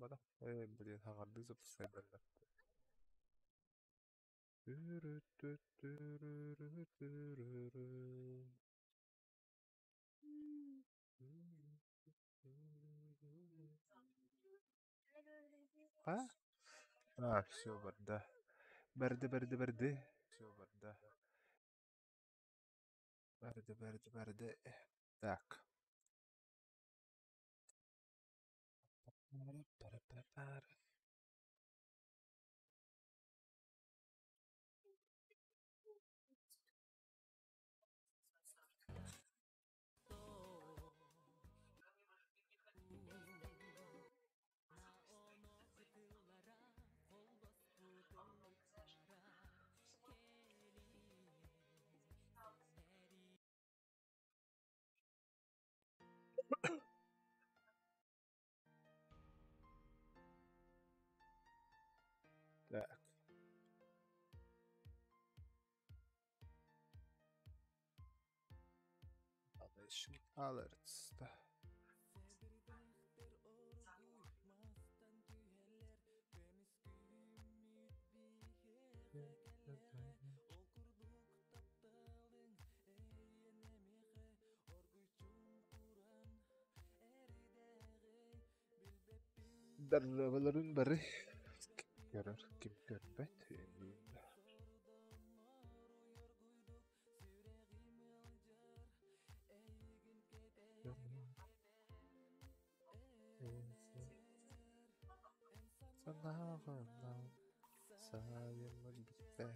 Буолбатах. Э, блин, хаҥардыы запускайданнар. А? А, все, барда. Барды, барды, барды. Все, барда. Барды, барды, барды. Так. Так. Validation alerts. Даррабаларын бары көрөр ким көрбөт. Санааҕынан сайыммыт бүттэ.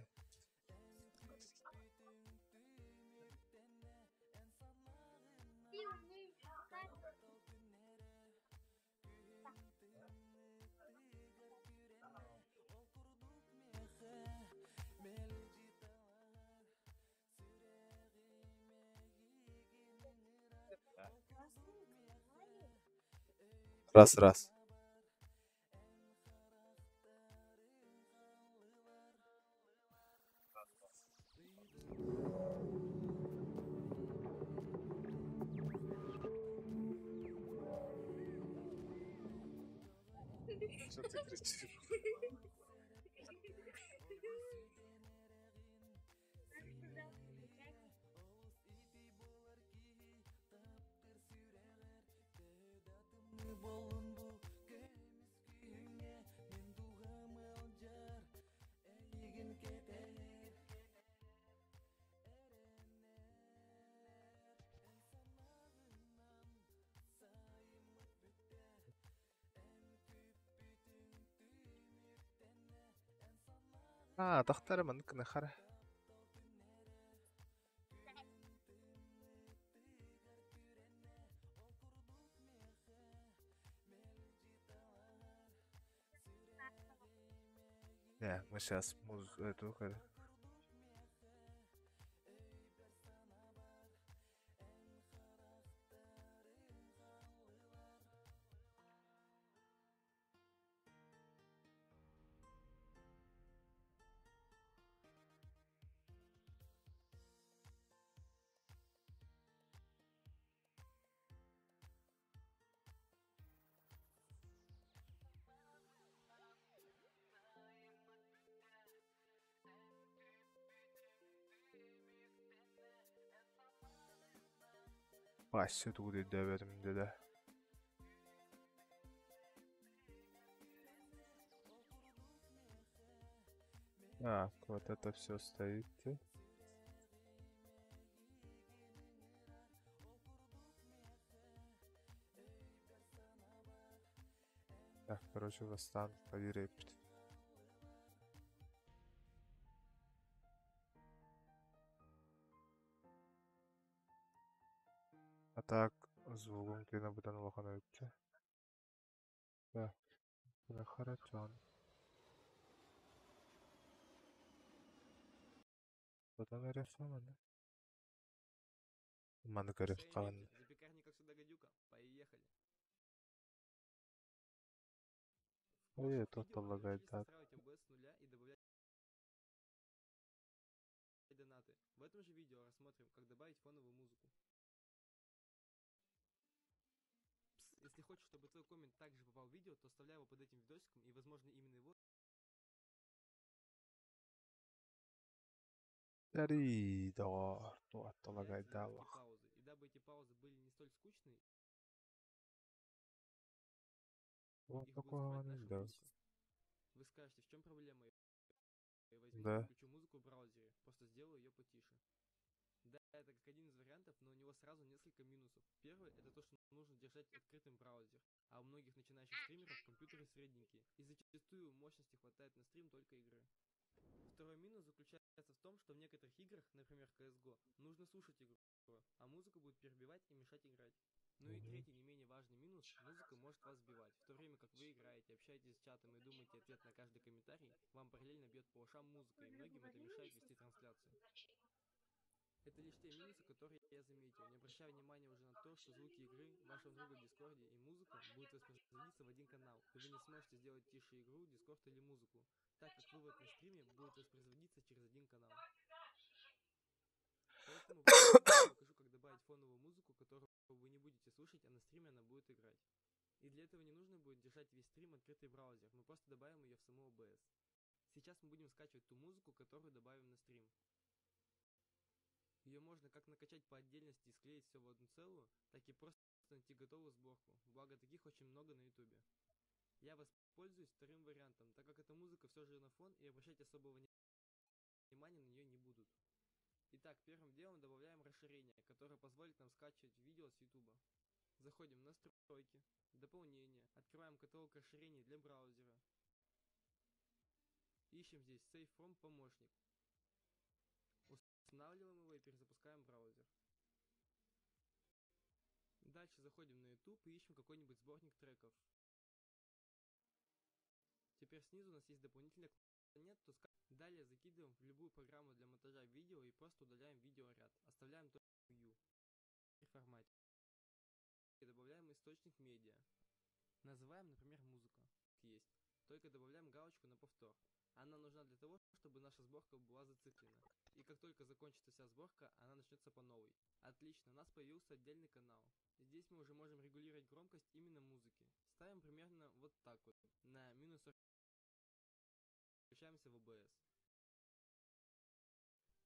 Раз раз. Что ты кричишь? А, тохтор маннык гына. Не, мы сейчас муз эту Вася тугу өйдөөбөтүм да. Так, вот это все стоит. Так, короче, восстан поверепт. А так, звугум тыына быдан улахан эбит. Так, харачон. Потом эрефаманы. Маны Всем көрүөх. приветик, за пекарней как всегда гадюка, поехали. В Ой, прошлых тут видео мы научились полагает. настраивать OBS с нуля и добавлять донаты. В этом же видео рассмотрим, как добавить фоновую музыку. Пс, если хочешь, чтобы твой коммент также попал в видео, то оставляй его под этим видосиком, и, возможно, именно его Тэрий доҕоор, туох появятся небольшие тулагайдааллах. паузы. И дабы эти паузы были не столь скучные, Туох их да будет скрывать куһаҕаный наша да? музыка. Вы скажете, в чем проблема? Я возьму и Да. включу музыку в браузере, просто сделаю ее потише. Да, это как один из вариантов, но у него сразу несколько минусов. Первый – это то, что нужно держать открытым браузер, а у многих начинающих стримеров компьютеры средненькие, и зачастую мощности хватает на стрим только игры. Второй минус заключается в том, что в некоторых играх, например CSGO, нужно слушать игру, а музыка будет перебивать и мешать играть. Ну и Мгм. третий, не менее важный минус – музыка может вас сбивать. В то время как вы играете, общаетесь с чатом и думаете ответ на каждый комментарий, вам параллельно бьет по ушам музыка, и многим это мешает вести трансляцию. Это лишь те минусы, которые я заметил, не обращая внимания уже на то, что звуки игры, вашего друга в Дискорде и музыка будут воспроизводиться в один канал, и вы не сможете сделать тише игру, Дискорд или музыку, так как вывод на стриме будет воспроизводиться через один канал. Поэтому в этом видео я покажу, как добавить фоновую музыку, которую вы не будете слушать, а на стриме она будет играть. И для этого не нужно будет держать весь стрим открытый браузер, мы просто добавим ее в саму OBS. Сейчас мы будем скачивать ту музыку, которую добавим на стрим. Ее можно как накачать по отдельности и склеить все в одну целую, так и просто найти готовую сборку, благо таких очень много на ютубе. Я воспользуюсь вторым вариантом, так как эта музыка все же на фон и обращать особого внимания на нее не будут. Итак, первым делом добавляем расширение, которое позволит нам скачивать видео с ютуба. Заходим в настройки, дополнение, открываем каталог расширений для браузера. Ищем здесь Save From помощник. Устанавливаем его и перезапускаем браузер. Дальше заходим на YouTube и ищем какой-нибудь сборник треков. Теперь снизу у нас есть дополнительная кнопка «Нет», то Далее закидываем в любую программу для монтажа видео и просто удаляем видеоряд. Оставляем только U в формате. И добавляем источник медиа. Называем, например, музыка. Есть. Только добавляем галочку на повтор. Она нужна для того, чтобы наша сборка была зациклена. И как только закончится вся сборка, она начнется по новой. Отлично, у нас появился отдельный канал. Здесь мы уже можем регулировать громкость именно музыки. Ставим примерно вот так вот, на минус 40. Включаемся в OBS.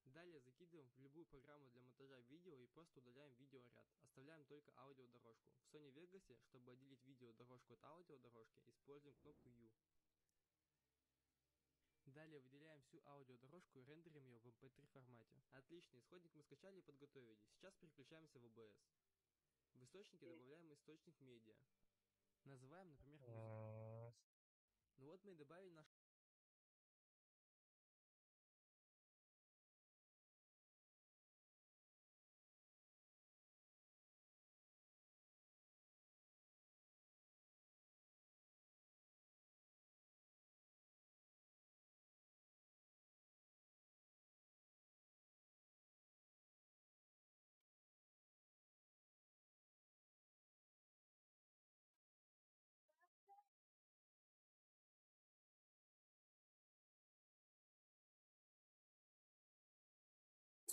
Далее закидываем в любую программу для монтажа видео и просто удаляем видеоряд. Оставляем только аудиодорожку. В Sony Vegas, чтобы отделить видеодорожку от аудиодорожки, используем кнопку U. Далее выделяем всю аудиодорожку и рендерим ее в MP3 формате. Отлично, исходник мы скачали и подготовили. Сейчас переключаемся в OBS. В источнике добавляем источник медиа. Называем, например, музыку. М, Ну вот мы и добавили наш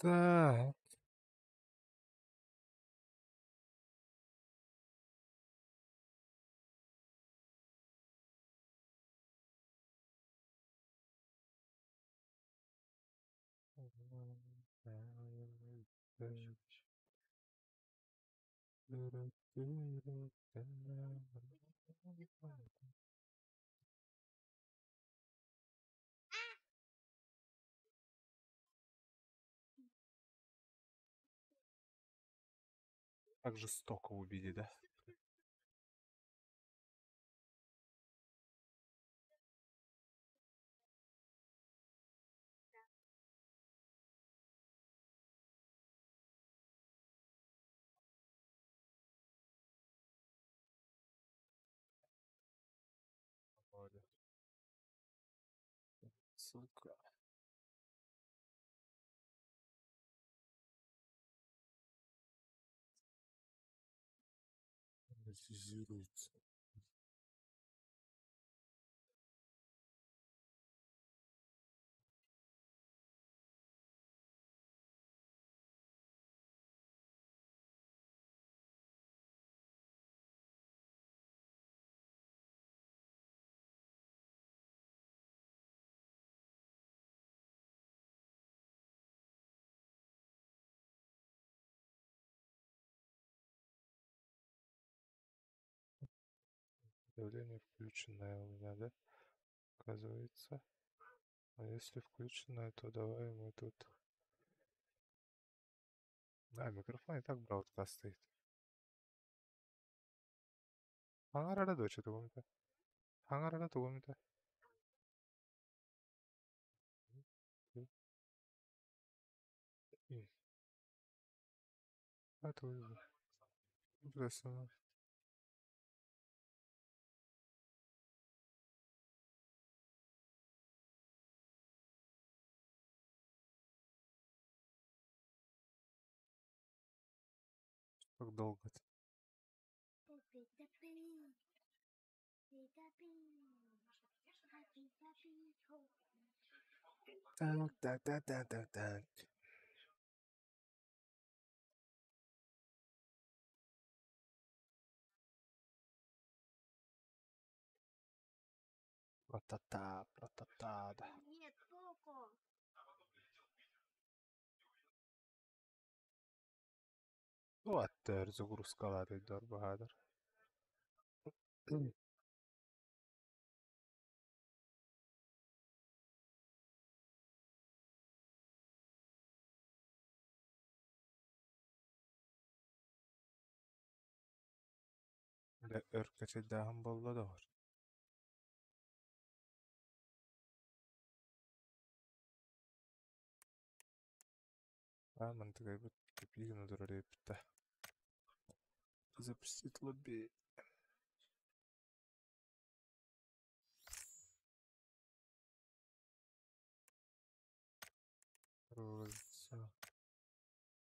Так. Так жестоко убили, да? Море. Сука. Монетизируется. Давление включенное у меня, да? Оказывается. А если включенное, то давай мы тут... А, микрофон и так broadcast стоит. Саҥарара доча тугум этэ? Саҥарара тугум этэ? А то просто как долго-то? Так, так, так, так, так, так. Про-та-та, про-та-та, да. Нет, Поко. What загрузкалаатый баһаатар. Дьэ өр кэчэйдээһин буолла доҕор. Аа мантыгайбыт тупик гына турар эбиппит да. Запустить лобби.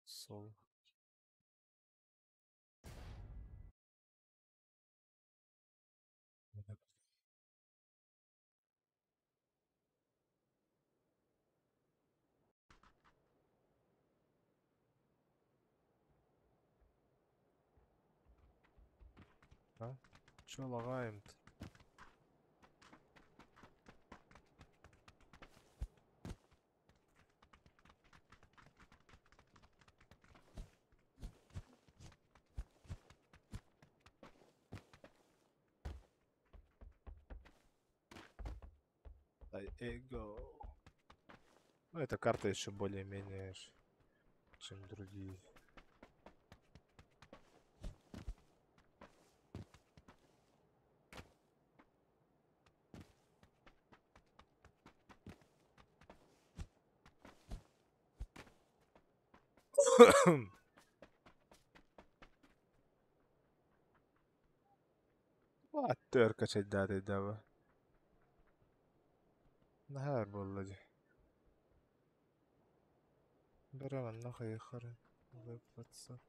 Сол. А? Чё лагаем-то? Дай эго. Ну, эта карта еще более-менее, чем другие. What качайдаатый Наһаар буолла дии. Бара манна хайыххара веб-ватсап.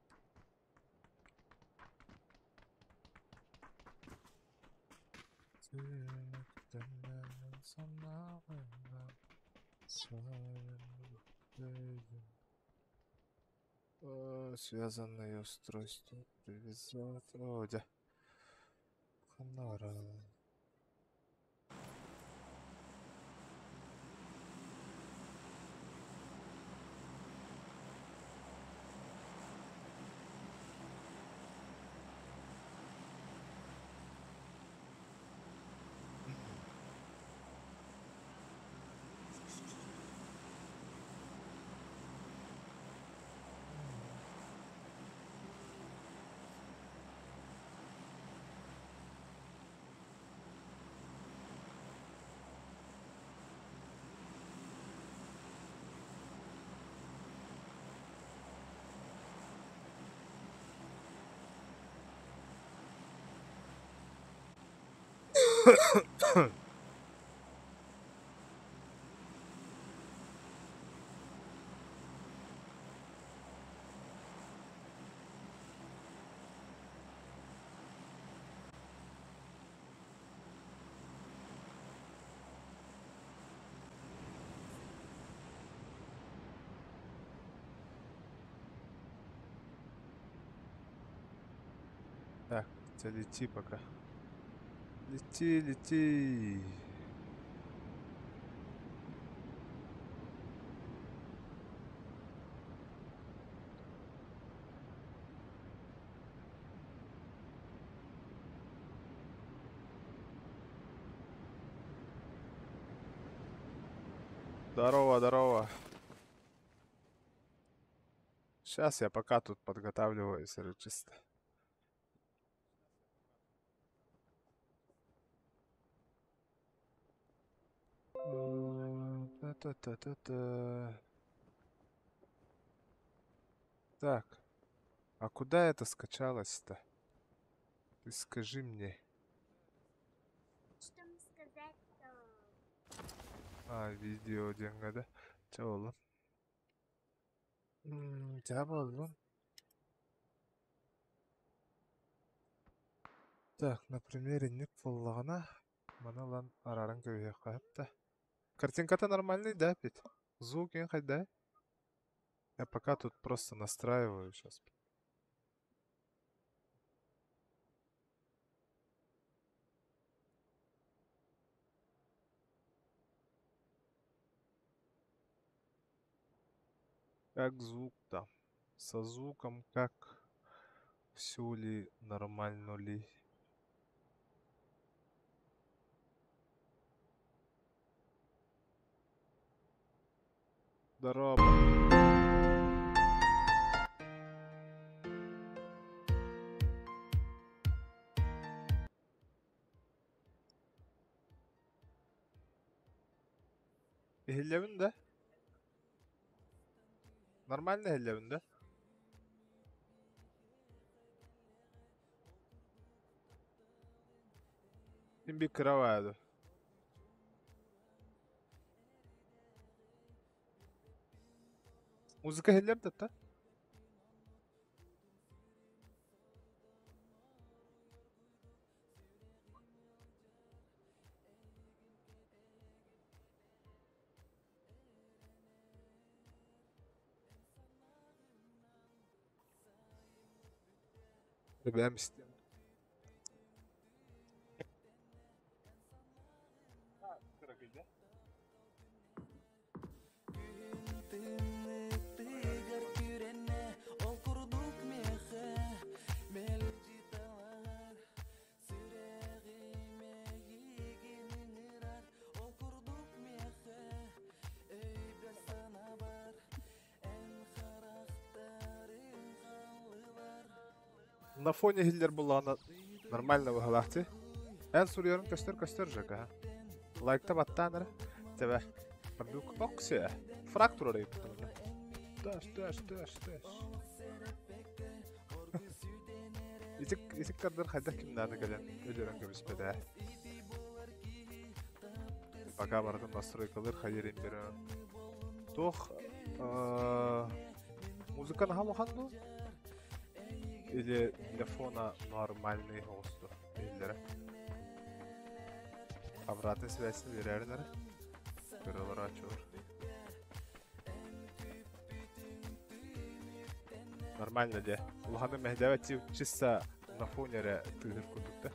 Связанное устройство привязать. О, дьэ. Ханна баран. Так, ты лети пока. Лети, лети. Здорово, здорово. Сейчас я пока тут подготавливаюсь, чисто. Та-та-та-та-та. Так, а куда это скачалось-то? Ты скажи мне. Что мне сказать-то? А, видео диэҥҥэ да? Чэ буоллун. Чэ буоллун. Так, например, инник буоллаҕына, маны ылан арааран кэбиһиэххэ сөп да. Картинката нормальный, да, ведь? Звук да? Я пока тут просто настраиваю сейчас. Как звук там? Со звуком как? Все ли нормально ли? Здорово. Иһиллэбин да? Нормально иһиллэбин да? Мин бир кыра баады. Музыка иһиллэр да та? Бэм истиэм. На фоне иһиллэр буоллаҕына нормально быһалаах дии. Эн суруйарым көстөр көстөр ЖК. Лайкта баттаан эрэ. Тэбэ. Продук оксе. Фраг турар эбит. Дэш, дэш, дэш, дэш. Итик итик кардар хайдах кимнааны кэлэн өлөрөн кэбиспэтэ. Пока барытын настройкалар хайырын берен. Туох музыка наһаа улахан дуу? Или для фона нормальный оҕусту иһиллэрэ. Обратной связь биэрэрин эрэ. Көрө олорооччулар. Нормально дии. Улаханы мэһдээбэт чисто на фоне эрэ тыыһыр курдук да.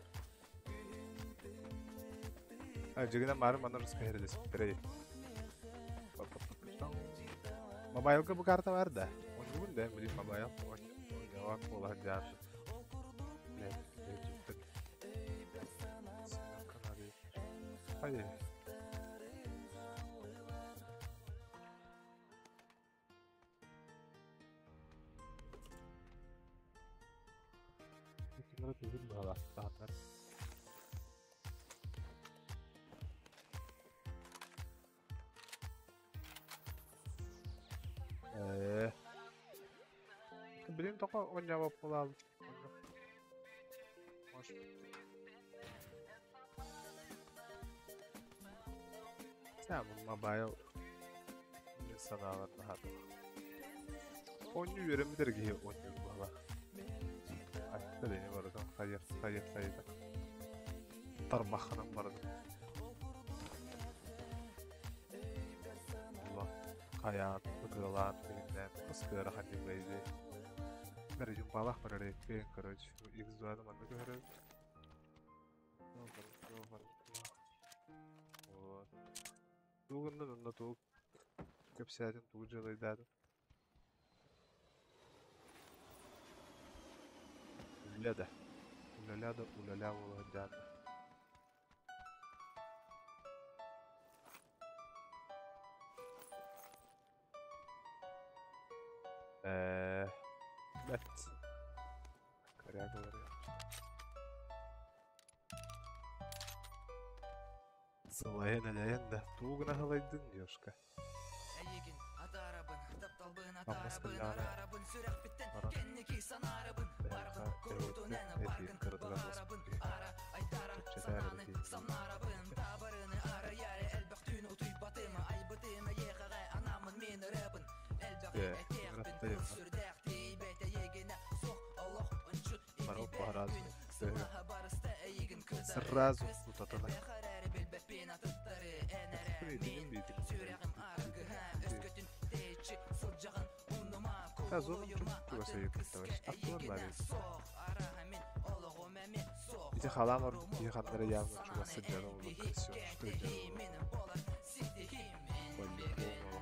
А, дьигинэ маары манна руска иһэрэлэспиттэрэ Мобайлга бу карта бар да. Оннугун да, билим мобайл. Онньоҕо буола сылдьаан. Hayır. Ээ. Билин тоҕо оонньообот буолаабыт Может. Мобайл мин санаабар наһаа Оонньуу үөрэммит эрэ киһи оонньуур быһалаах. Айтта да ини барытын хайыр хайыр хайыта. Тарбаххынан барытын. Хайаан, ытыалаан, билиннээн, ыскыарахан диэн Бэрэ дьумпалаах барар эппиэн, короче, X2-ны манна көһөрөбүт. Вот. Тугуннан онно тугу кэпсээтим, тугу дьыалайдаатым. Үлэ да. Үлэлээ да үлэлээ буола сылдьаата. Бэрт. Корягалары. Сылайан элэйэн да, тугу гына сылайдын, девушка? Аммас кыллаана баран эһиэхэ эһиэттэн эпиир кыратыгар баспыт киһи. Чэпчэтээр эрэ диэн Ээ, ыраптайыммат. Барыл сразу сразу утатана. Зоном чугас ыйыппыттар. Аттылар баар Ити халаан ордук киһи ханна эрэ явно чугас сылдьар олорон красиво, что По-любому.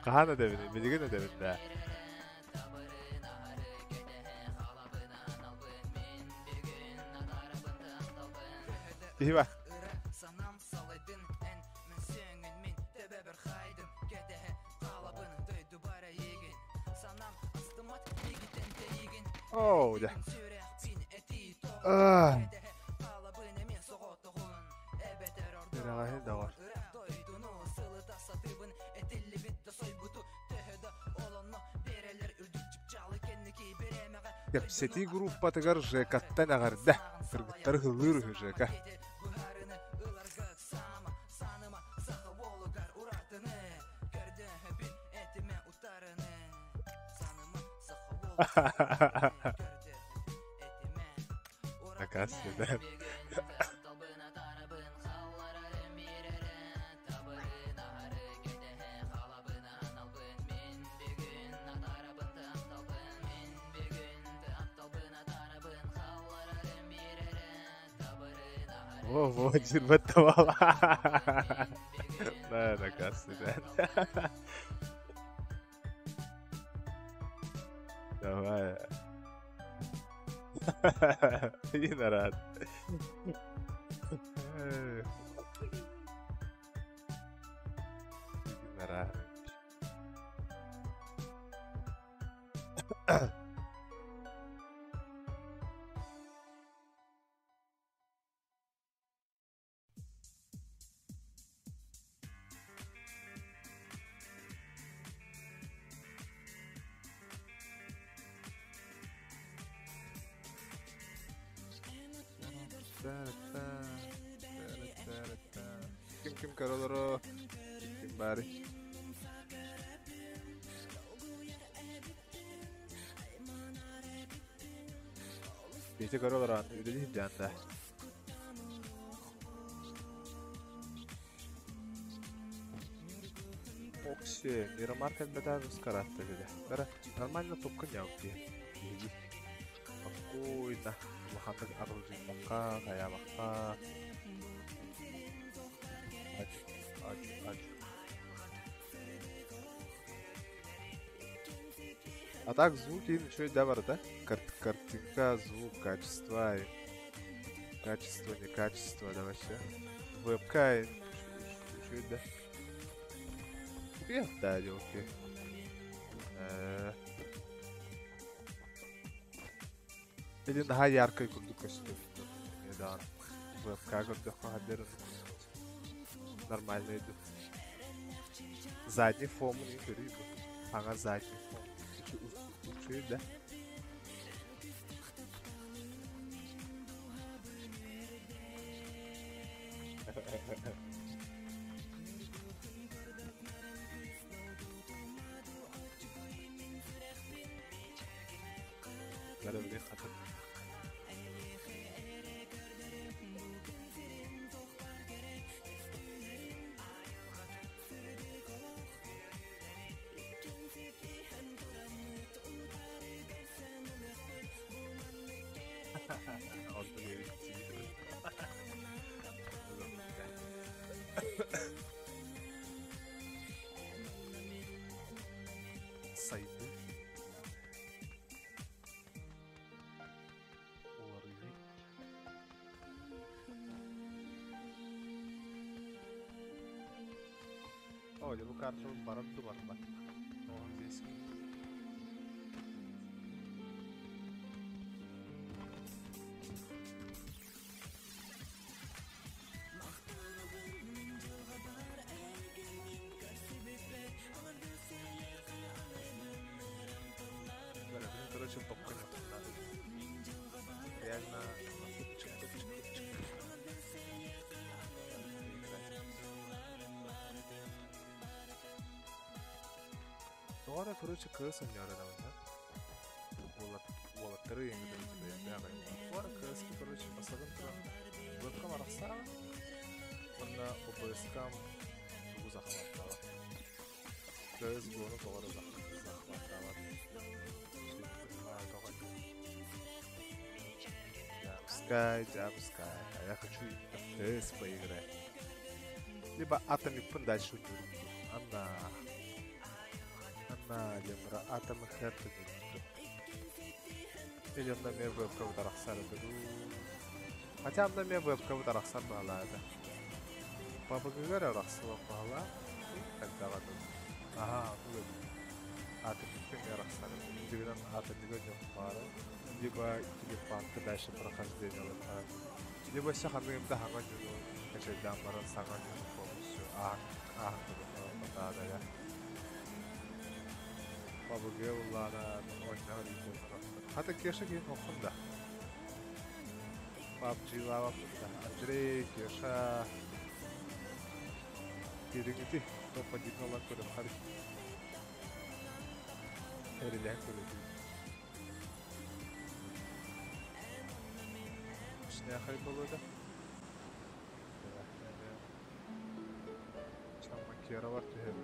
Хаһан этэбиний? Билигин этэбин да. Киһи бар. Оо, дьэ. Үрэҕэһи доҕор. Кэпсэтии группатыгар ЖК-ттан эҕэрдэ! Кыргыттары ыллыыр үһү ЖК. Наказ да. Во, во, дьирбэт табала. Да, наказ да. Давай. И нарад. Нарад. Ким ким көрөлөрө ким баары. Бити көрөлөр аны үлелиһин дьаанда. Окси, Мирамар кэлбэтэ выскаратта диде. Бара нормально топка ньаут дии. Биһиги. Спокойно. Улаханнык арылдьыйбакка, хайаабакка. Ач, ач, ач. А так звук им еще да барыта. Картинка, звук, качество, качество, не качество, да вообще. Вебка еще да. Да, елки. Или наһаа яркай курдук көстөр. Да. Вебка көрдөххө хадер нормально иду. Задний фон не көрүү бу. Ага задний фон. Үчү да. Бары хатын. Сайды. Уларыйыы. О, бу карта барар ду барбат. О, здесь. Короче, топка надо. Реально, топчик, топчик, топчик. Тоҕо короче, кыыс оонньоору да? Уолаттары енгідір. Тоҕо кыыска, короче, басадын туран вебкам арахсаҕа, уонна ОБС-кам тугу захваттаабат. КС ГО-ну тоҕо эрэ захваттаабат. Пускай, да, пускай. А я хочу FPS поиграть. Либо Атомик дальше не Анна. Анна, Лемра, Атомик Херт. Или онно эмиэ вебка утарахсар этэ дуу. Хотя онно эмиэ вебка утарахсар баҕалаа этэ. Пабыгыгар арахсыбат баҕалаа. Тогда ладно. Ага, ну Атомикка эмиэ арахсар этэ. Дигинэн Атомига баара. Либо телефонка дальше прохождение латаа. Либо все ханныгым да хаҥа дьону качайдаан баран саҥа дьону полностью ааһан ааһан да я. Пабыгы улаана оонньоһор Хата Кеша киһин оххун да. PUBG лава да. Андрей, Кеша. Кириҥити топ-1 ылан көрүөххэ. Эрилээн көрөтүн. Шняхай болода. Чамакера бар түһэр.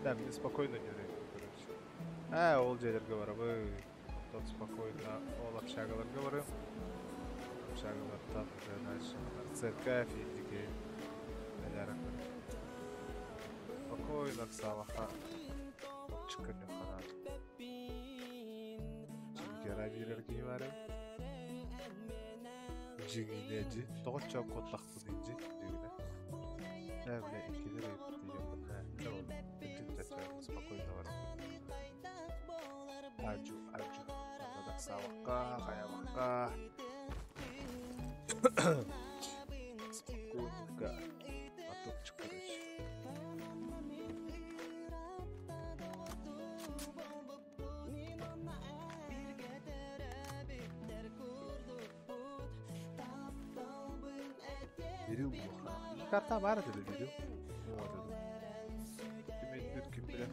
Да, мне спокойно не короче. А, ол дьиэлэргэ барабы. Тот спокойно ол общагаларга барым. Общагалартан уже дальше церковь индики. Спокойно саваха. Топчик ханат. Жингера биэрэрги бары. Жиҥинэдьи. Тоҕо куоттахпын инжи дьигинэ. Э, бля, иккилер спокойно барым. Аджу, аджу. Савакка, хаябакка. Спокойненько. А топчик, короче. Бирил буха. Карта бар dedi бирил. Вот это. Ким ким билер.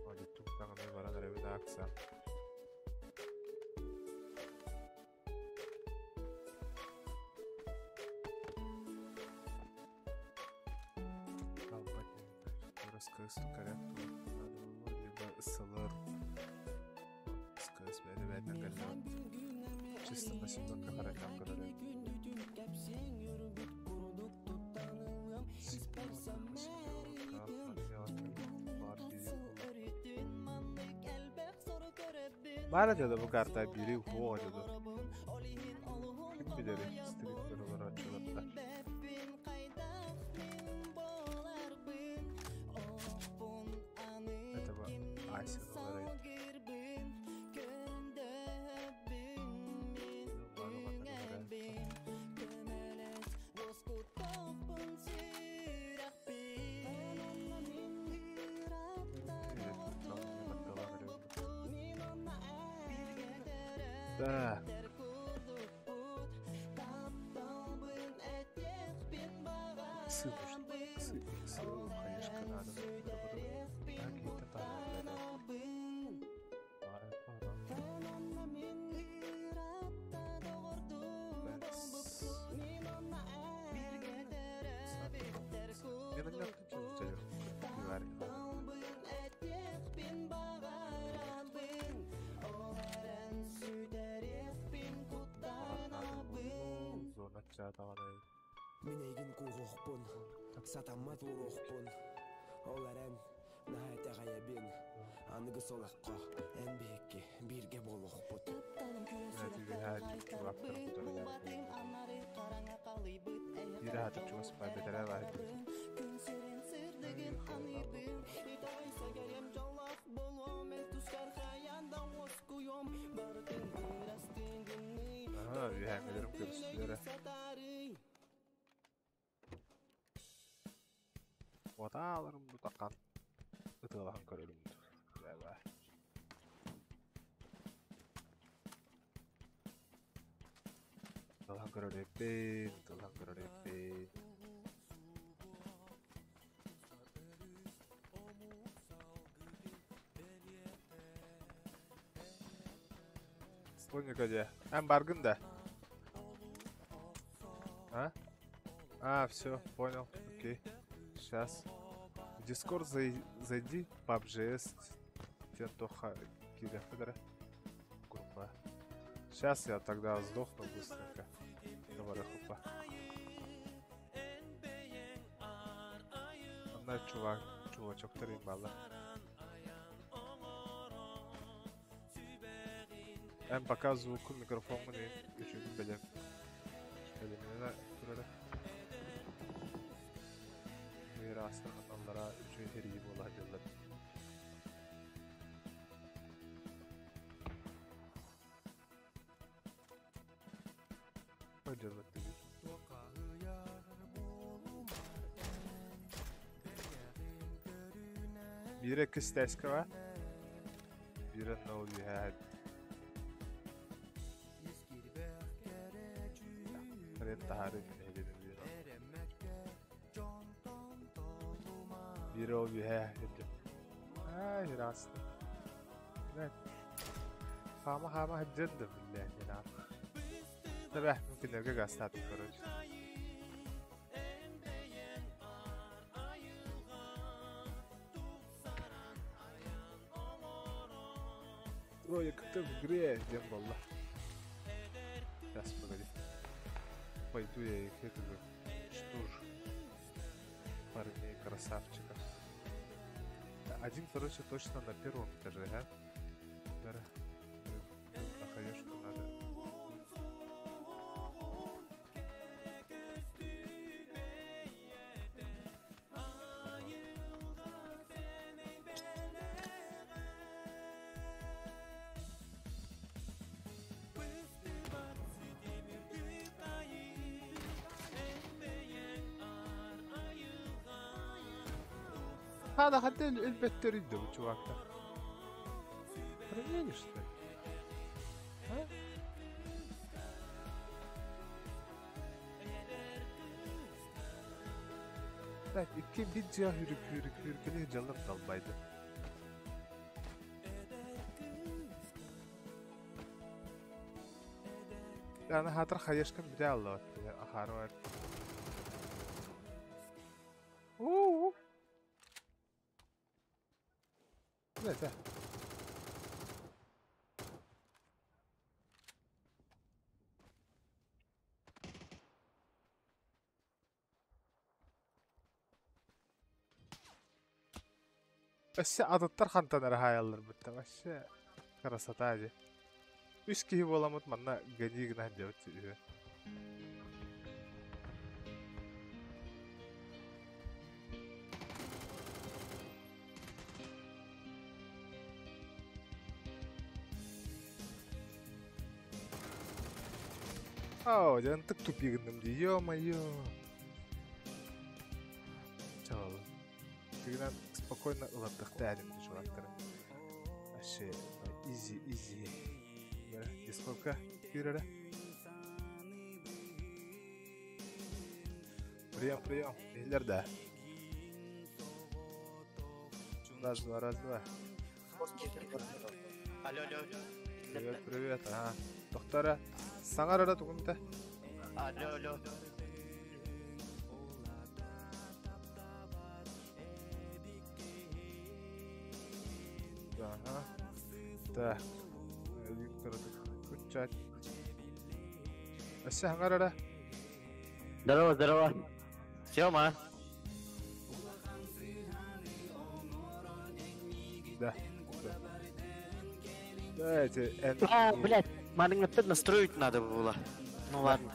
Hadi туктаганы баран эребит акция. Раскрысту корректу надо было либо СЛР. СКС бэйдэ бэйдэн кэллэбит. Чисто на семерка харакам көрөрө. Баар деді бу карта бири хуо деді. Ким билери стримдер олар. Этого Ася олар. Так. Иксы нужны. Иксы, иксы, хаешка надо. Так, это там, Мен Мин эйгин кууһуохпун, сатаммат ууруохпун, ол эрэн Наһаа итэҕэйэбин, аныгыс олоххо эн биһикки бииргэ буолуохпут. Биир аһатыр чугас баар бэтэрээ баар Аа, үһээҥҥилэрим көрүстүлэр. Отааларым бутакан ытыалаһан көрөрүм. Дьэ Ытыалаһан көрөрүппүн, ытыалаһан көрөрүппүн. Слоника дьэ. Эн баргын да? А? А, все, понял. Окей. Сейчас. В Discord зайди, PUBGS, Тентоха Киряфедера. Группа. Сейчас я тогда сдохну быстренько. Давай, хопа. Ана чувак, чувачок балла. Эн пока звуку микрофоҥҥун үчүгүн бэлэм. Бэлэмнэнэ турара. Мыыраастарынан үчүгэй хэрии буола сылдьаллар. Сылдьаллар дии. Биирэ кистээскэ ба? Биирэ нол үһээ. Рен таһаары минэһилин биир. Биир ол үһээ. Ай, раста. Хаама хаама сылдьан да биллэ, не Тебе, мөмкин гастатым, короче. Трое кто в игре, где была? Сейчас, погоди. Пойду я их этого что ж парней красавчиков. Один, короче, точно на первом этаже, а? Да. На хаешку надо. هذا حتى البتري دو чувак-то. Проверишь, что ли? А? Так, икки видео хүрүк хүрүк хүрүкүнү жалып далбайды. Yani хатыр хаешкам бире алла ахары бар. Уу. Это. Өссө атыттар хантан эрэ хаайаллар бытта вообще красота дии. Үс киһи буоламмыт манна гений гына сылдьабыт үһү. Оо, дьэ ынтык тупи гынным дии, ё-моё. Чаҕыл. Тыгынан спокойно ылардыхта этим чувактары. Вообще, изи, изи. Дискордка киирэрэ. Прием, прием. Иһиллэр да. Раз, два, раз, два. Алло, алло. Привет, привет. Ага. Доктора, саҥар эрэ тугунта. Алло, алло. Ага. Так. Виктор, кучать. Өссө саҥар эрэ. Здорово, здорово. Сема. Да. Да. Да, эти N... А, блядь, маленько настроить надо было. Ну ладно.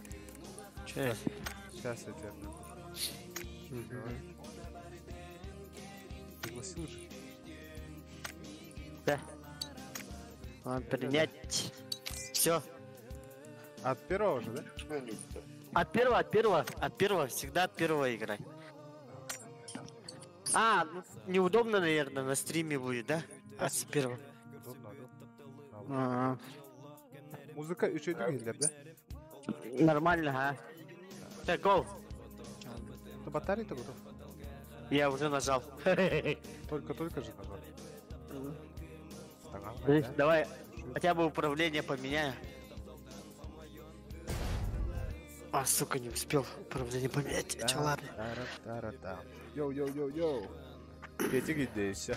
Че? Сейчас я тебе Давай. Пригласил же? Да. Ладно, принять. Все. От первого же, да? От первого, от первого, от первого, всегда от первого играй. А, ну, неудобно, наверное, на стриме будет, да? От первого. Удобно, удобно. А, Музыка үчүгэйдик иһиллэр, да? Нормально, а? Так, go. То батарея-то готов. Я уже нажал. Только-только же нажал. Подожди, давай хотя бы управление поменяю. А, сука, не успел управление поменять. Че, ладно. Йоу-йоу-йоу-йоу. Петик идейся.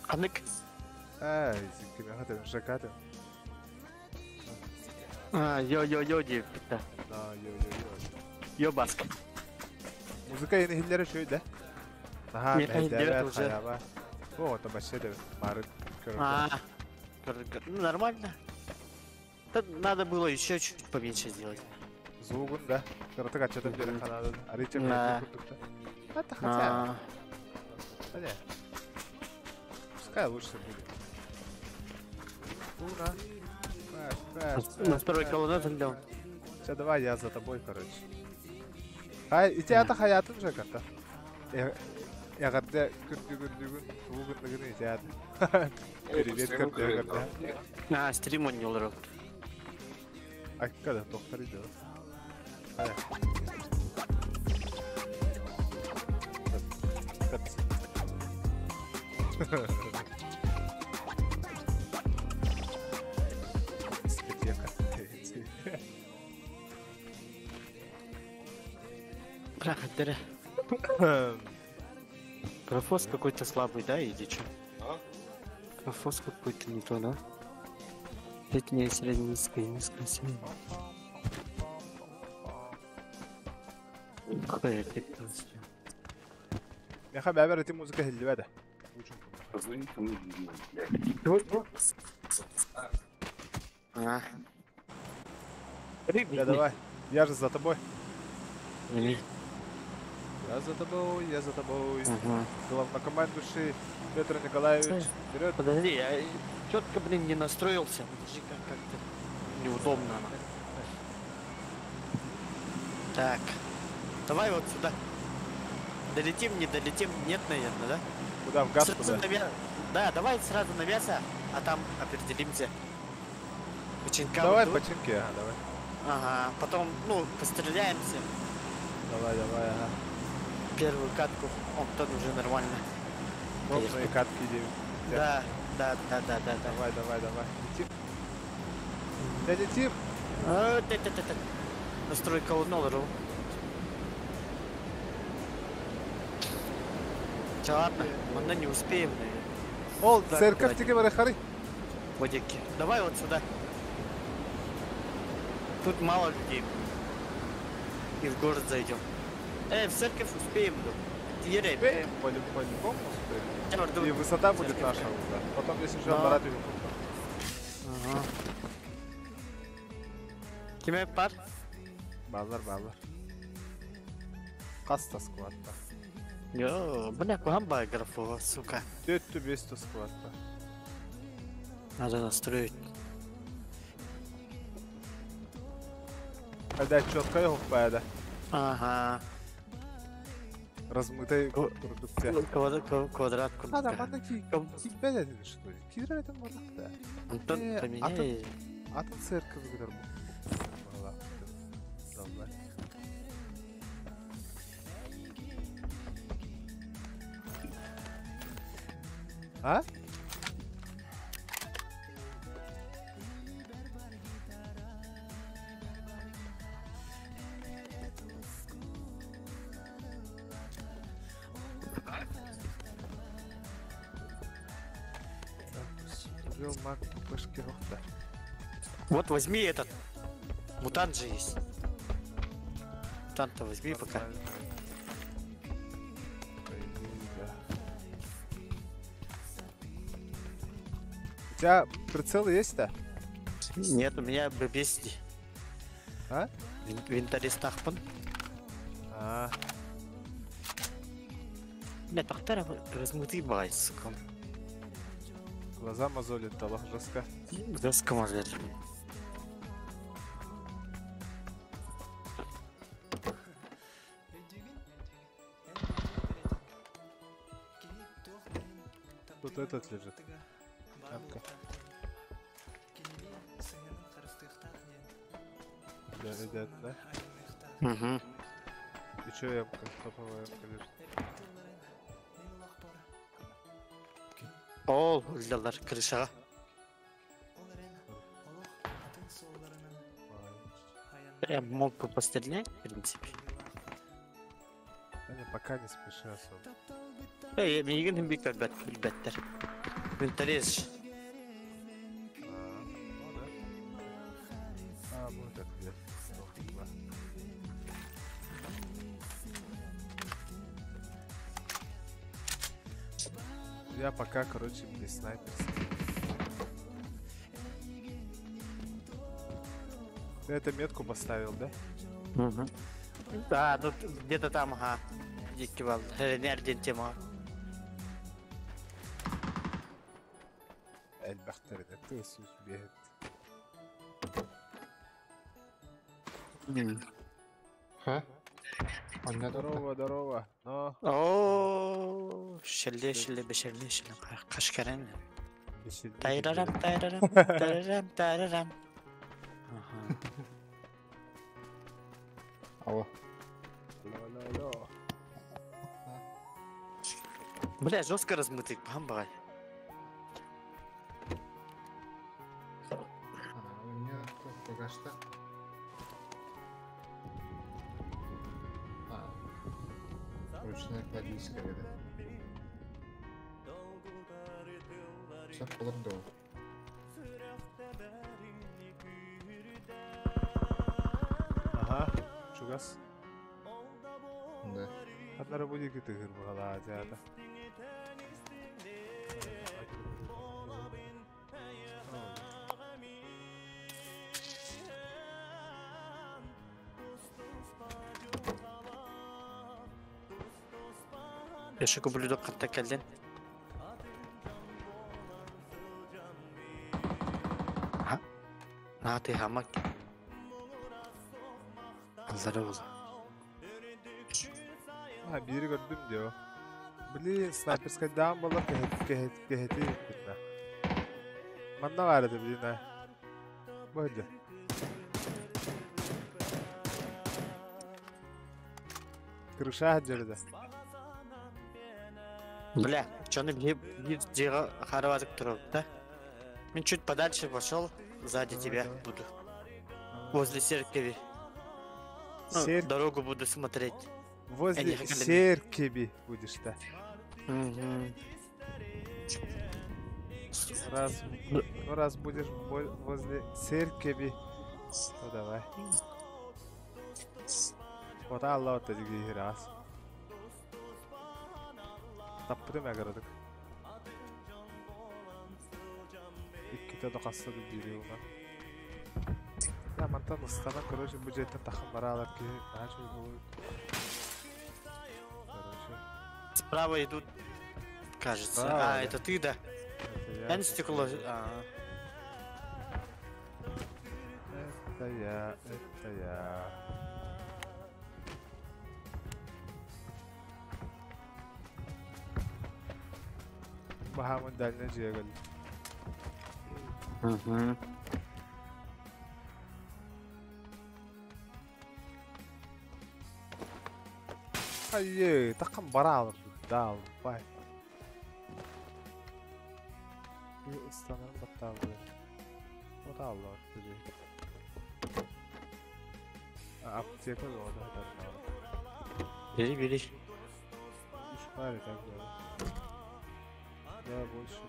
Анык. Ай, кимэхэ ЖК-ты. А, йо-йо-йо, диэбит. Да, йоу-йоу-йоу. Йо, баск. Музыка иһиллэрэ үчүгэй, да? Наһаа Миэхэ иһиллибэт мэһэйдээбэт уже. хайаба. О, это вообще да, мары А, ну, нормально. Да, надо было еще чуть поменьше сделать. Звугун, да? Кыратык аччатан биэриэххэ наада. Арыыча Да. курдук да. Это хотя. А, Да не. Пускай лучше будет. Ура. Фэш, фэш, На второй колонне тогда. Все, давай, я за тобой, короче. Хай, ити аата хайаатын же карта. Эҕэрдэ күрдүгүрдүгүн, тугу гынныгын ити аата. Привет, көрдүгүрдэ. А, стрим он не олорор. Акка да, доктор иди. Хай. Капец. Дискотека. Бляха, дыра. Профос какой-то слабый, да, или что? А? Профос какой-то не то, да? Средняя, средняя, низкая, низкая, средняя. Какая опять Миэхэ бэйэбэр ити музыка иһиллибэт. Позвони кому блядь. А. Да давай, я же за тобой. Или? Я за тобой, я за тобой. Ага. Главнокомандующий Петр Николаевич. Вперед. Подожди, я четко, блин, не настроился. Подожди, как как-то неудобно. Так. Давай вот сюда. Долетим, не долетим? Нет, наверное, да? Куда? В газ Сразу куда? на мя- Да, давай сразу на мясо, а там определимся. Починка Давай вот тут. починки, ага, давай. Ага, потом, ну, постреляемся. Давай, давай, ага. Первую катку, он тот уже нормально. Крупные Поехали. катки идем. Да, да, да, да, да, да. Давай, давай, давай. Летим. Да летим. А, та, та, та, та. Настройка ноль. Чё, ладно, мы не успеем, наверное. Ол, Так, церковь давай. тебе барахары. Водики. Давай вот сюда. Тут мало людей. И в город зайдем. В церковь успеем, да. Ере. Успеем, по-любому успеем. И высота будет наша уже. Потом, если что, Да. аппарат его Ага. Киме пар? Бааллар, бааллар. Хас да squad баар. Йо, бля, куамба графова, сука. Түөрт биэс squad баар. Надо настроить. Когда четко его да. Ага. Размытой продукция. Квадрат. А, да, манна ки... Киирбэт этэ, что ли? Киирэр этэ да. Антон, поменяй. Атын церковь гынар бу. Давай. А? Вот возьми этот. Мутант же есть. Мутанта возьми пока. По идее, да. тебя прицелы есть-то? Нет, у меня б А? Винторез тахпын. А, Бля, тахтара размытый бай, сука. Глаза мозолит, аллах жестко. Жестко мозолит. Тут этот лежит. Эмка. Да, идет, да? Угу. И чё эмка? Топовая эмка лежит. Ол, ыллалар крышаға. Я мог бы пострелять, в принципе. Да не, пока не спеши особо. Эй, миигин бик көрбөт, билбэттэр. Винторез. А, ну да. А, вот это где. Да. Я пока, короче, без снайперской. Ты эту метку поставил, да? Угу. Да, ну где-то там, ага. Дикий вал. Нерден тема. Элбэхтэр ты сус беет. Ха? Онна Здорово, здорово. Но. О, шелле, шелле, бешелле, шелле. Кашкарен. Тайрарам, тайрарам, тарарам, тарарам. Ага. Алло. Алло, алло, алло. Бля, жестко размытый, бамбай. У меня тут пока что. А. Ручная кладическая, да? Все, полурдол. Ага, чугас. Да. Одна будет ты гырбала, дяда. Яшы блюдо катта келдин. Ага. На ты хамак. Здорово. А, бири көрдүм дио. Блин, снайперская дам была, кэхэт, кэхэти битна. Манна бар это, блин, а. Боже. Крыша жерде. Бля, чё не бир харавазык туруп, да? Мен чуть подальше пошел, сзади Давай, тебя давай. буду. Возле церкви. Ну, дорогу буду смотреть. Возле не хотели. церкви будешь, да. Угу. Раз, ну раз будешь возле церкви, то давай. Вот Аллах вот раз. Таппытым эгэрдик. Иккитэ дохассады бири уна. Я мантан ыстана, короче, бу жеттен тахым баралар ки, начал будет. Короче. Справа идут, кажется. Справа, а, да. это ты, да? Это я. Я стекло. А. Это я, это я. Бахамын дальний жегел. Угу. Айе, тақым бара алыр дал, бай. Ыстанарым баттабы. Вот алла, бери. Аптека да ода Бери, бери. Үш бар так да. Да, больше.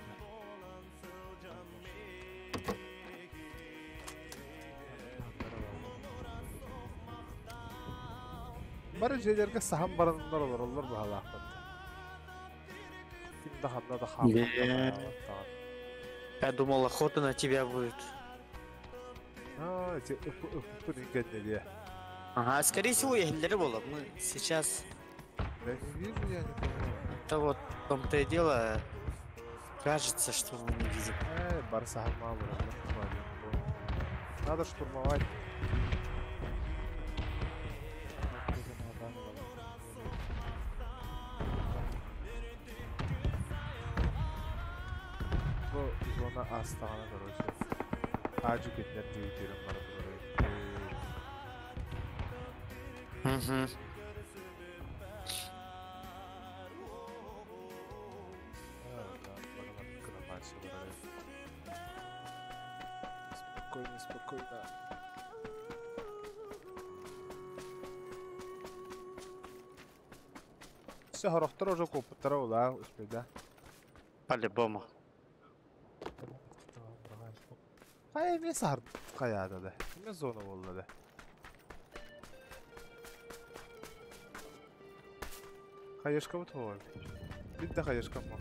Бары жерлерге сахан барандар олар, олар бахалаахпат. Ким да ханна да хааммат. Я думал, охота на тебя будет. А, эти ып Ага, скорее всего, я было. Мы сейчас... Да не вижу я никого. Это вот в том-то и дело. Кажется, что мы не видим. Барса мало, надо штурмовать. Бу зона астана, короче. Аджу кетнер дейтерім бар. Угу. Спокойно, спокойно. Все, горохтар уже купуттара ула, успей, да? По-любому. Хай, мен сахар каяда да. Мен зона болды да. Хаешка вот вот. Бид да хаешка мо.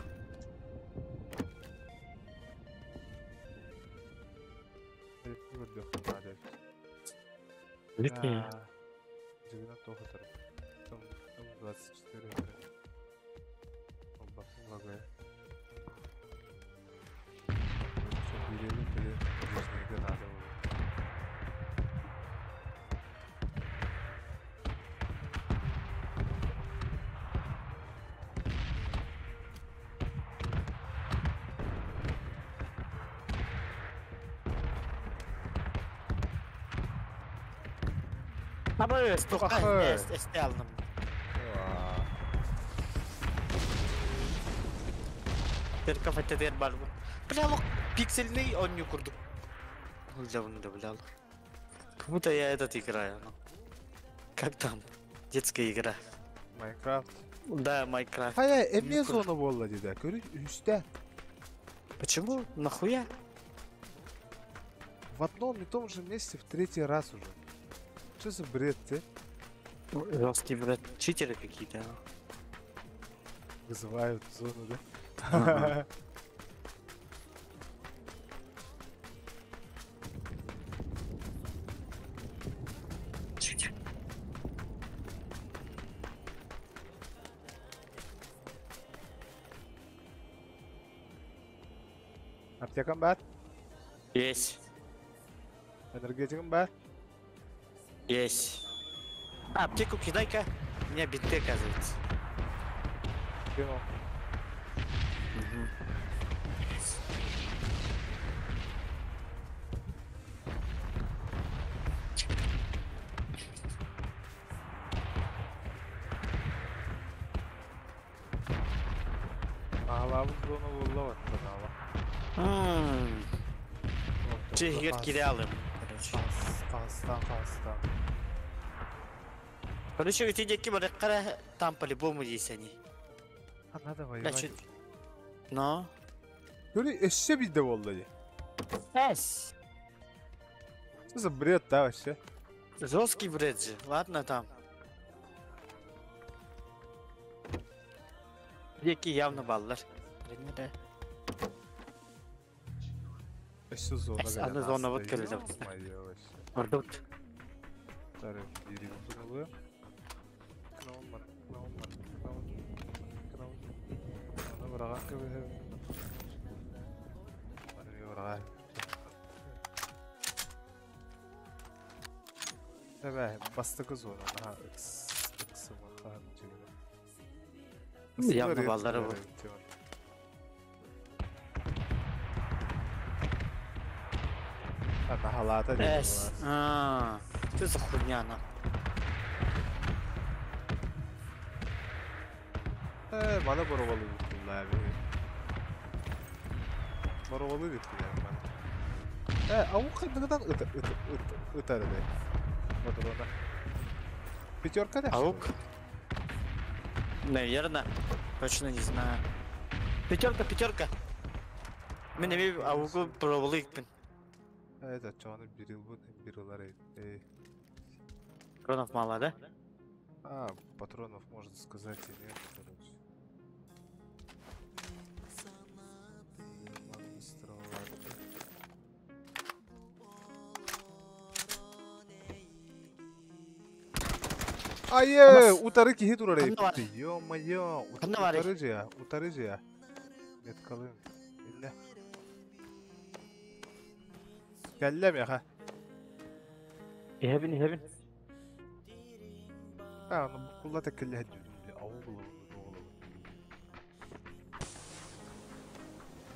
Дигна тохотар. Там 24. Оба, лагает. Надо. Абы, стука, эсте алдым. Терка фатер бар. Бля, лох, пиксельный он не курду. Бля, бля. Как будто я этот играю. Ну. Как там? Детская игра. Майнкрафт. Да, Майнкрафт. Хая, эмне зона болла деди. Көрү үстә. Почему? Нахуя? В одном и том же месте в третий раз уже. Что за бред, ты? Жесткий бред. Читеры какие-то. Вызывают зону, да? Ага. Читер. Аптекам бар? Есть. Энергетикам бар? Есть. А, аптеку кидай-ка. У меня бинты, оказывается. Кинул. Угу. Ағалабыз зона болла баттан Чехер кидалым, короче. Қазақстан, Қазақстан. Короче, эти деки бараккара там по-любому есть они. А надо воевать. Значит, но. Көрі, эшше бидде болды. Эс. Что за бред, да, вообще? Жесткий бред же. Ладно там. Деки явно баллар. Да. Эшше зона. Эс, аны зона вот келді. Ордут. Тариф бирин зоналы. Давай, бастыкы зона. Ага, X, X, Явно баллары bu. Ана халата Эс. А, что за хуйня на? Мана боровалы диттилер. Боровалы диттилер мана. Аук қайдыгыдан ыт ыт ыт ытар эде. Патрона. Пятерка да? Аук? Наверное. Точно не знаю. Пятерка, пятерка. Мен эми аугу боровалы икпин. Это чоны бирил бу бирилар. Патронов мало, да? А, патронов можно сказать и нет, короче. Айы, утары киһи турар Ханна бар? эбит. Ё-моё, Ханна барый? утары же, утары же. Меткалын. Инне. Кэллэ миэхэ. Иһэбин, иһэбин. А, ну кулла теккелле дүүрүм. Ауыл булабын.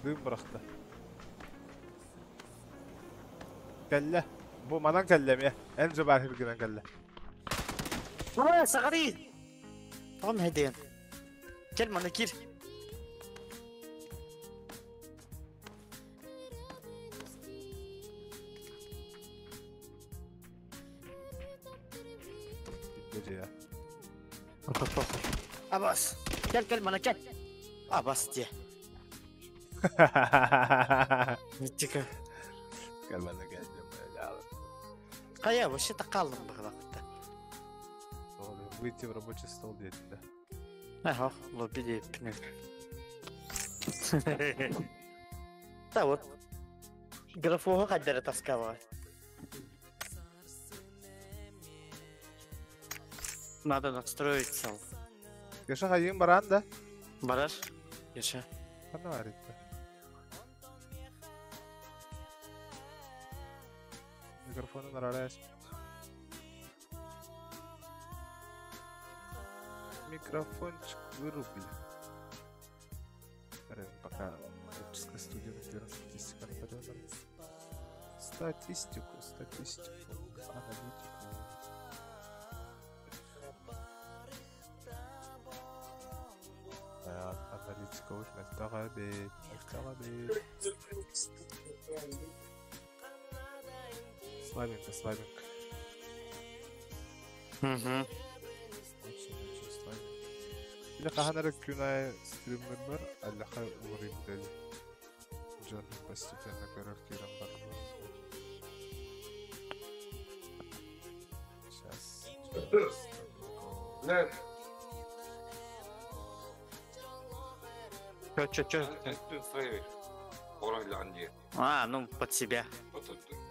Дым бырахта. Кэллэ. Бу манан кэллэ эмиэ. Эн же баар хиргинэн кэллэ. Ой, саҕарый! Тоҕо мэһэйдэйэн? Кэл манна киир. Дьэ. Абас. Кэл, кэл, манна кэл. Абас дии. Тихо. Кэл манна кэл. Хайа, вообще-то хааллым быһыылаах. Выйти в рабочий стол диэтэ да. Ага, лобби диэппин. Да вот. Графоҕа хайдары таскала. Надо настроиться. Кеша хайын баран да? Барар. Кеша. Ханна бар итте? Микрофонун арара Микрофончик вырубили. Пока творческая студия на статистика Статистику, статистику, аналитику. Аналитика вот мэлтэҕэ бит. Слабенько, слабенько. Угу. Очень, очень слабенько. Или хаһан эрэ күн аайы стримнербэр аллаха уларыйбыт Дьон постепенно көрөр киирэн барбыт. Сейчас. Блядь. Чё, чё, чё? Ты устраиваешь. А, ну, под себя.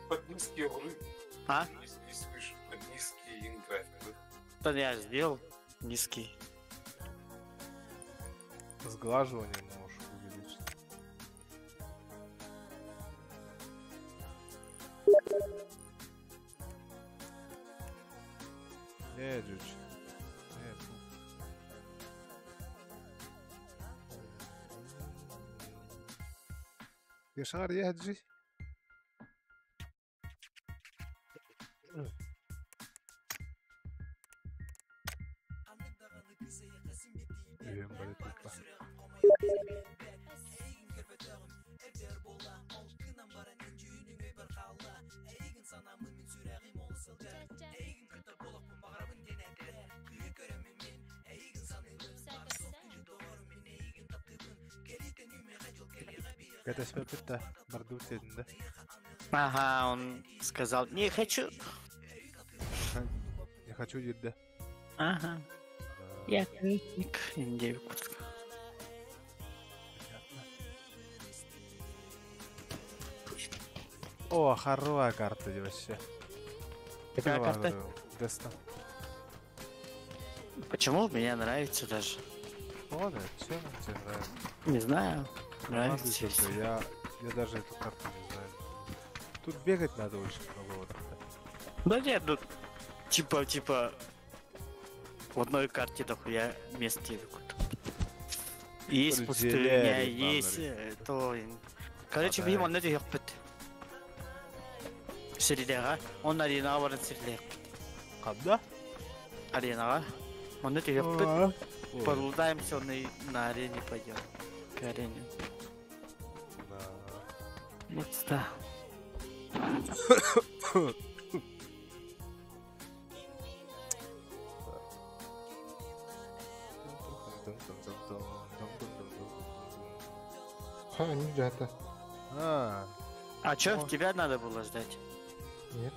Под низкие углы. А? Не слышу. Под низкий график. Да я сделал низкий. Сглаживание можешь увеличить. Не, Джуч. Не, фу. Яшар, я джи. Үйем бар тупа. Кәтәспәппит бардуу тиэтин да. Ага, он сказал, не хочу. Не хочу диир да. Ага. Я критик. Индия куртка. Понятно. О, хорошая карта вообще. Какая карта? Деста. Почему? Мне нравится даже. Ладно, чем он тебе нравится? Не знаю. Нравится. Ладно, всё, я даже эту карту не знаю. Тут бегать надо очень много вот. Да нет, ну типа в одной карте дохуя мест какой-то. Есть пустыня, есть то. Короче, бим он это ёпт. Сирилега, он аренаға баран сирилег. Когда? Аренаға. Он это ёпт. Полутаемся, он и на арене пойдем. К арене. Вот да. Ха, не это. А, А чё, тебя надо было ждать? Нет.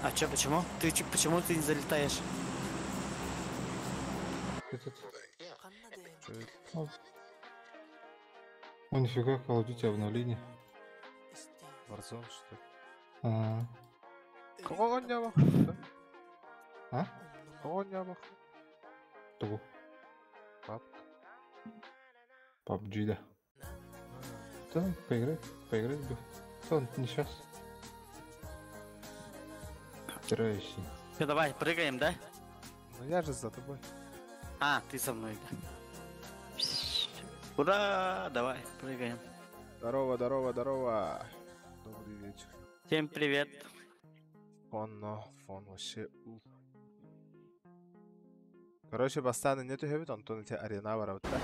А чё, почему? Ты чё, почему ты не залетаешь? Этот. О, нифига, Call of Duty обновление. Warzone, что ли? А, Какого дня? а? Тоҕо оонньообоккун? Тугу? Пап. PUBG да. Да, поиграть, поиграть бы. Да, не сейчас. Стараюсь. Все, давай, прыгаем, да? Ну я же за тобой. А, ты со мной, да. Ура! Давай, прыгаем. Здорово, здорово, здорово. Добрый вечер. Всем привет. Фон, но фон вообще. Уф. Короче, бастаан не түһэбит, онтон ити арена барабыт да.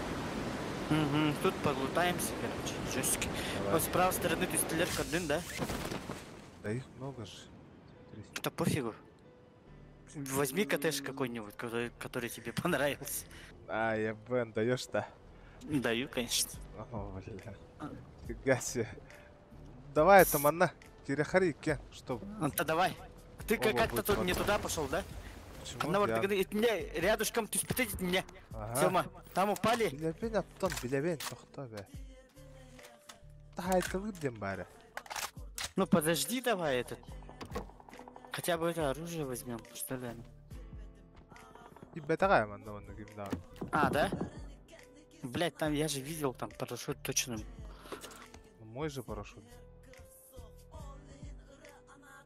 Угу, тут подлутаемся, короче, жестко. Давай. Вот с правой стороны ты стрелять один, да? Да их много же. Смотри. Да пофигу. Возьми КТш какой-нибудь, который тебе понравился. А, я Бен, даешь-то? Даю, конечно. О, бля. Фига себе. Давай это манна. Кирехари, кен, что? Ну, то давай. Ты Оба как-то будет тут не потом. туда пошел, да? Почему? Одного Я- ты говоришь, мне рядышком, ты спитайте меня. Ага. Сёма, там упали. Билэбин оттон, билэбин, тохто бе. Таайтылыр диэн баара. Ну подожди давай этот. Хотя бы это оружие возьмем, что ли? Тиийбэтэҕэ манна манна ким даҕаны. А, да? Блять, там я же видел там парашют точно. Ну, мой же парашют.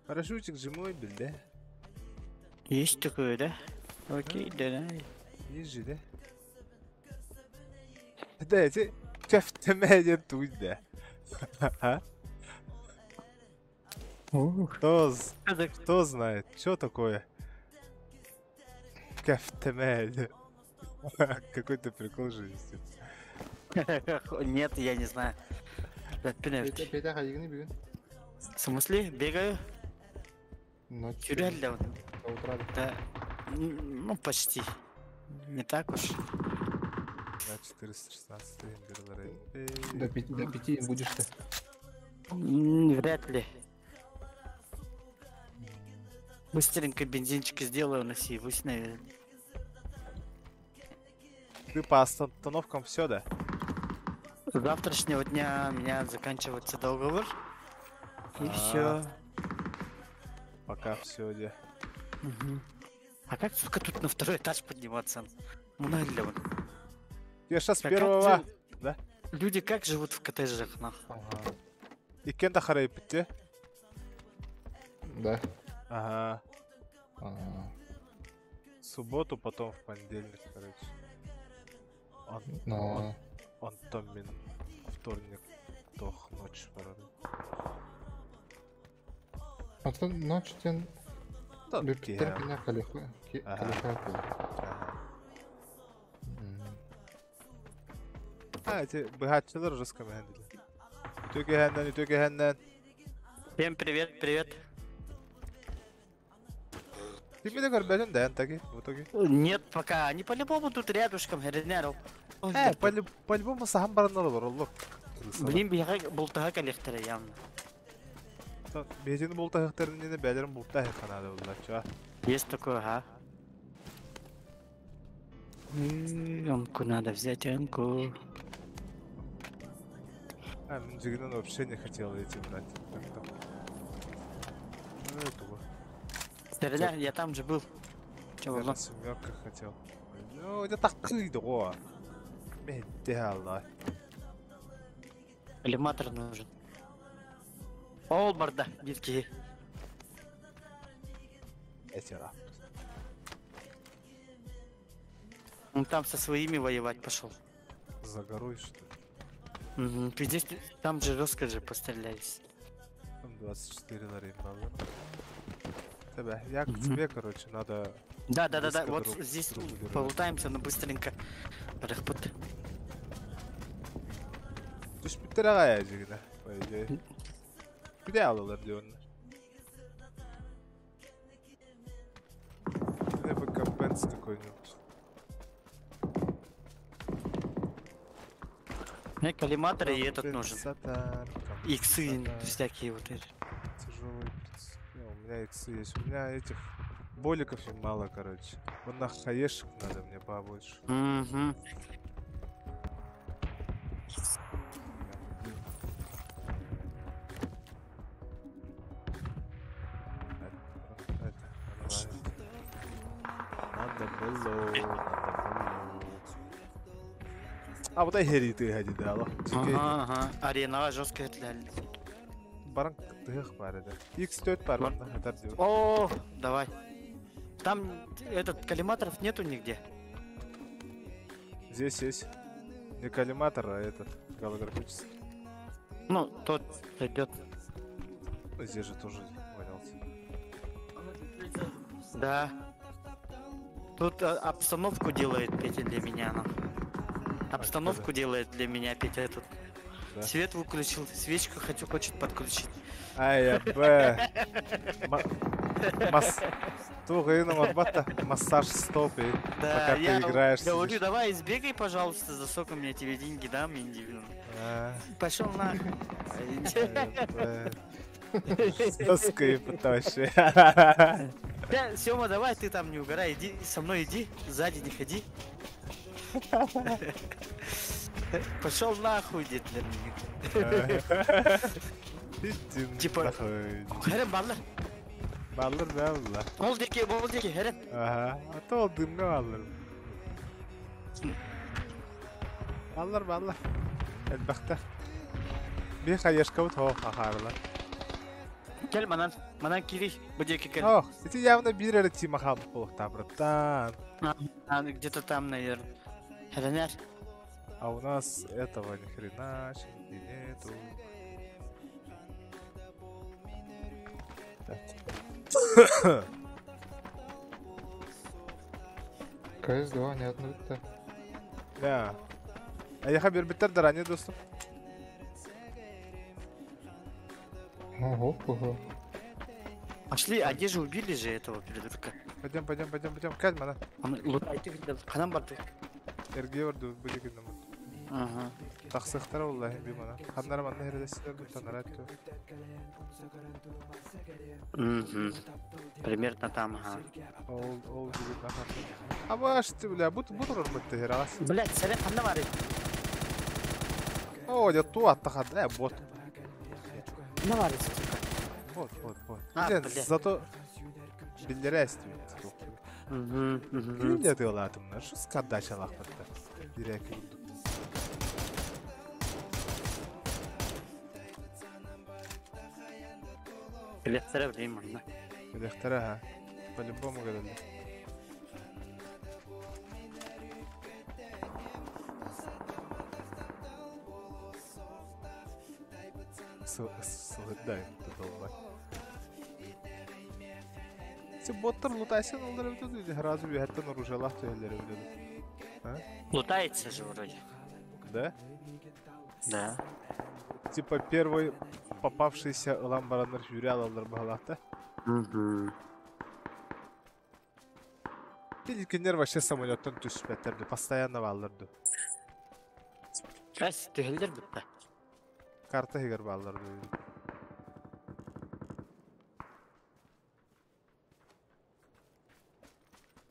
Парашютик же мой был, да? Есть такое, да? Окей, да, да. Есть же, да? Да, эти кэфтэмэ диэн тугуй да. Кто знает, что такое? Кэфтэмэ. Какой-то прикол же есть. Нет, я не знаю. Да, пинет. Петя, хайыгыный бүгүн. В смысле? Бегаю? Ночью. Тюряль, да, вот. До утра. Да. Ну, почти. Не так уж. На 416 До 5 будешь-то. Вряд ли. Быстренько бензинчик сделаю на съебусь, наверное. Ты по остановкам все, да? С завтрашнего дня у меня заканчивается договор. И А. все. Пока все, где. А как, сука, тут на второй этаж подниматься? Много ли он? Я сейчас А как первого. же- Да? Люди как живут в коттеджах, нахуй? Ага. Иккиэн тахсар Да. Ага. А, В субботу, потом в понедельник, короче. Он, Но. он там мин вторник, тох, ночь барар. А то ночь тен Да, бүппүттэр киһи. кэннэ калиха Ага. калиха Ага. А, эти быһааччылар жестко мэһэндилэр. Үтүө киэһэнэн, үтүө киэһэнэн. Всем привет, привет. Кими да көрбөтүн да, таки, в итоге. Нет, пока. Они по-любому тут рядышком, херняру. По-любому саһан бараннар олороллор. Блин, биһиги бултаһа кэлиэхтэрэ явно. Биһигини бултаһыахтарын бэйэлэрин бултаһыахха наада буолла, чуа. Есть такое, ага. Эмку надо взять, эмку. А, мин дьиҥинэн вообще не хотел эти брать. Как там? Ну, этого. Стреляй, я там же был. Чё, Я было? на семерках хотел. Ну, это так кыйды Алла. Коллиматор нужен. Ол барда, дитки. Эти рап. Он там со своими воевать пошел. За горой, что ли? Угу. Пиздец, там же жестко же пострелялись. Там 24 лари надо. Тебя, я к Мгм. тебе, короче, надо... Да. Близко Вот друг здесь к другу держать. полутаемся, но быстренько. Рахпут. Түспүттэр аҕай дьиҥинэ, по идее. Где алалар диэн? Мне бы компенс какой-нибудь. Мне коллиматор и этот нужен. Компенсатор, Иксы компенсатор. всякие вот эти. Тяжелый. Не, у меня иксы есть. У меня этих боликов и мало, короче. Вон на хаешек надо мне побольше. Угу. Это, надо. Надо было, надо было. А вот хери ты хади дало. Ага, ага. Аренаға жестко этилер. Баран тыһых бар edi. X4 бар онда хатар диyor. О, давай. Там этот коллиматоров нету нигде. Здесь есть. Не коллиматор, а этот голографический. Ну, тот идет. Ну, здесь же тоже валялся. Да. Тут обстановку делает Петя для меня, ну. Обстановку делает для меня Петя этот. Да. Свет выключил, свечку хочу, хочет подключить. Ай, я б. Мас... Тугайна морбата. Массаж стопы. Да, Пока ты я играешь, говорю, сидишь. давай сбегай, пожалуйста, за сколько мне тебе деньги дам, индивидуум. А, Пошел нахуй. ай, б. Жесткий вообще. Да, Сёма, давай ты там не угорай, иди со мной иди, сзади не ходи. Пошел нахуй, дед для меня. Иди Типа- нахуй. Хэрэн баллар. Баллар да баллар. Ол деке, ол деке, хэрэн. Ага. А то дымга баллар. Баллар баллар. Элбэхтэр. Би хаешка вот хоо хахарлар. Кел манан, манан кири, бу деке кел. Ох, ити явно бир эрэ тима хаалбыт буолуохтаах, братан. А, где-то там, наверное. Хэрэнэр. А у нас этого ни хрена нигде нету. Так. КС-2 не одну-то. Да. А я хабер биттер даране доступ. Ого, ого. Пошли, а где же убили же этого придурка? Пойдем, пойдем, пойдем, пойдем. Кэль мана. Он лутайте, ханан барды. Эрге барду бу дигин намут. Ага. Тахсыхтара валлахи би мана. Ханнара манна хердесилер бу танара ту. Угу. Примерно там, ага. Ол ол дигин нахар. А баш ты бля, бут бут рормытты херас. Блять, сэрэ ханна бары. О, я ту аттахад, э, бот. Ханна бары, сука. Бот, бот, бот. А, Блин, бля. зато биллере эстибит. Угу, угу. Ким тыалаатымна, шу скадачалахпатта. Дирэки курдук. Блять, сэрэ блин, манна. Билэхтэрэ ха. По-любому кэлэллэр. Сылыдай долбай. Сен боттар лутайсың олар өтеді или сразу үһәттен оружиялаах түһэллэр өтеді. Лутается же вроде. Да? Да. Типа первый попавшийся ылан бараннар сүүрэ алаллар баһалаахта. Угу. Илкиннер вообще самолеттан түспэттэр постоянно бааллар ду. Әс, түһэллэр битта. Карта иһигэр бааллар ду.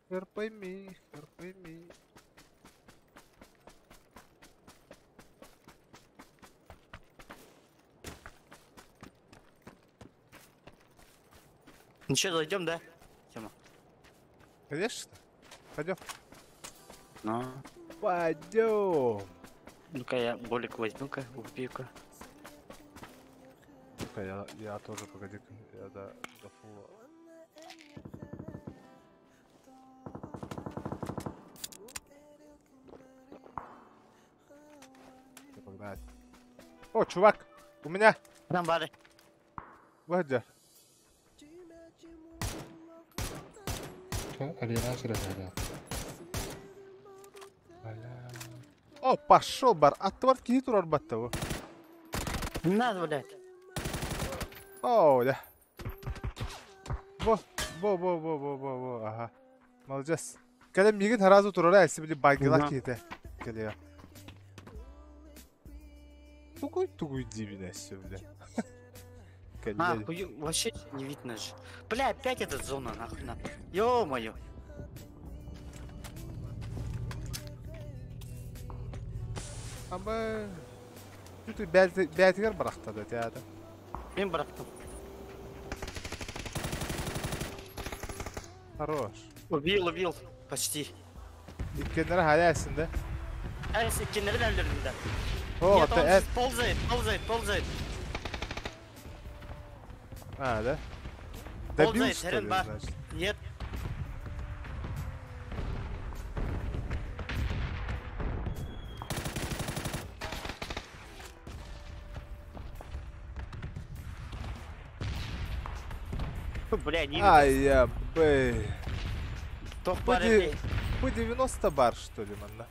Хер пойми, хер пойми. Ну что, зайдем, да? Тёма. Конечно. Пойдем. Ну. Пойдем. Ну-ка я болик возьму-ка, убью-ка. Ну-ка, я тоже, погоди-ка, я до фула. Всё, погнали. О, чувак, у меня. Там бары. Вот где. Чё, арена сыра О, пошел бар. Аттыбар киһи турар батта бу. Не надо, блядь. О, да. Во, во, во, во, во, во, во, ага. Молодец. Кэлэн миигин сразу турара әлсі били багила Мгм. киһитэ. Кэлиэ. Тугуй тугуй дибинэ все, бля. А, Кэллэ. хую, вообще не видно же. Бля, опять эта зона, нахуй на. Ё-моё. Аба. Тут бәтигер барахтады театр. Мен бырахтым. Хорош. Убил, убил. Почти. Иккиэннэрэ хайа да? Эн иккиэннэрин өллөрдүм да. О, Нет, это он эн. ползает, ползает, ползает. А, да? Добил, Ползает, что ли, Эрен бар. значит? Нет. Фу, Бля, не Ай, я, бэй. Тох По, бар де- по 90 бар, что ли, манна?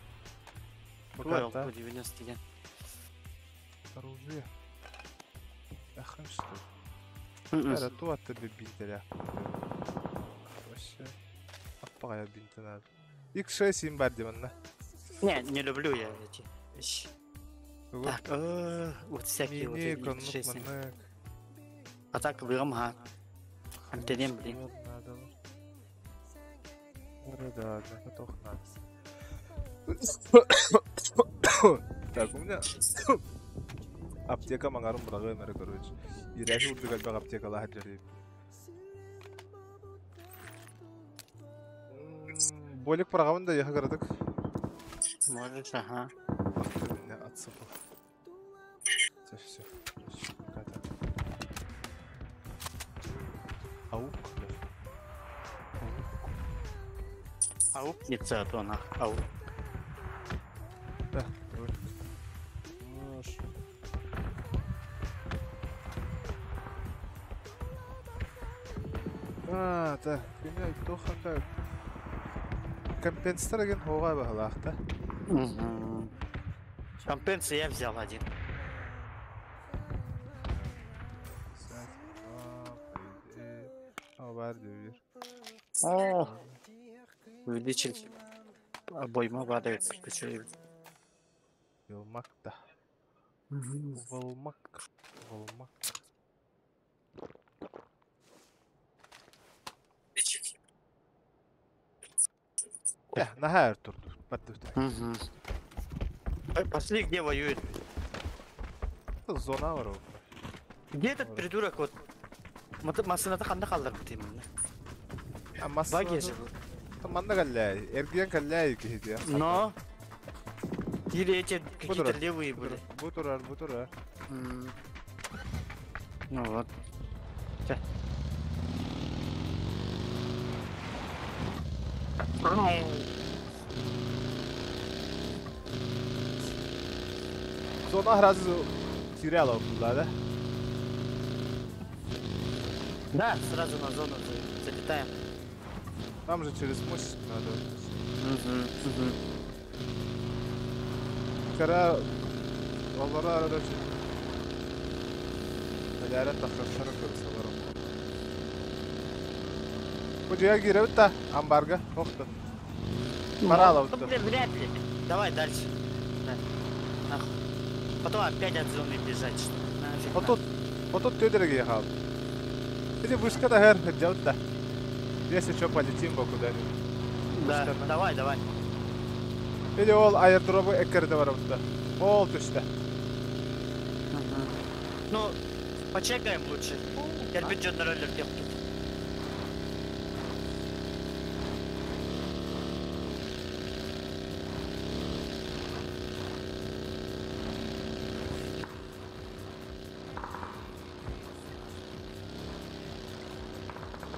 Ой, Пока по 90 ден. Оружие. Ахын, что ли? Эра, ту от тебе бинтеря. Вообще. Аппагая бинте надо. X6 им бар деманна. Не, не люблю я эти вещи. Тугу? Так, вот всякие вот Мини, эти коннук, X6. маннык. А так выгам, ха. Антенем, блин. Вот надо. Ора, да, да, тох надо. Так, у меня аптека мангарым бырагы мәрі, короче. Ирәһи урдык әлбәк аптекала хаджары. Болик парагамын да яха карадык. Можешь, ага. Меня отсыпал. Все, все. Аук. Аукнется, а то нах. Ау. Да, ролик. Нож. А, так, меня тохака. Компенсатор деген хоға бағалақты. Мгм. Компенсы я взял один. Бар деп О, увеличил. Обойма падает. Включаю. Вилмак да. Волмак. Волмак. Наһаа турду. Баттı. Мгм. Пошли, где воюет. Зона бар ол. Где этот придурок вот? Машината ханна қалдырды именно. А масса. Баги же был. Манна калляй. Эрген калляй киһи. Но. Или эти какие-то Будурар. левые были. Бу турар, бу турар. М. Ну вот. Чэ. Зона сразу теряла булла, да? Да, сразу на зону залетаем. Там же через мост надо. Угу, угу. Кара олара арада Әләрә тахтар көрсәләр. Бу җыя кирәбит та амбарга. Охты. Морала Ну, вот. блин, вряд ли. Давай дальше. Да. Нахуй. Потом опять от зоны бежать, что ли? Нафиг Вот надо. тут, вот тут төдерге ехал. Эти вышка да хер делать да. Если что, полетим бы куда-нибудь. Да, вышка, давай, давай. Или ол аирдробы эккерде бар бутта. Ол түштө. Мгм. Ну, почекаем лучше. Кэлбит дьоннор өлөр диэх тут.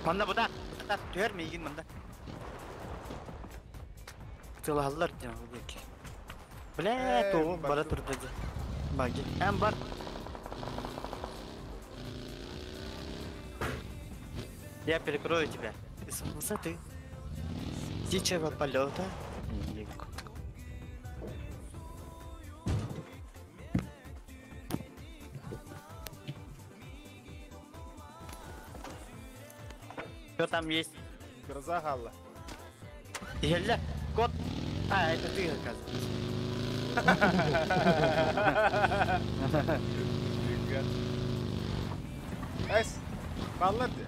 Манна буда, буда, түһэр миигин манна. Тылаһаллар диэн ол диэки. Бля, Э, тоҕу бар бара тур. турда дии. Баги. Эн бар. Я перекрою тебя. С высоты птичьего полета. Что там есть? Гроза галла. Еля, кот. А, это ты, оказывается. Эс. Баллар ди.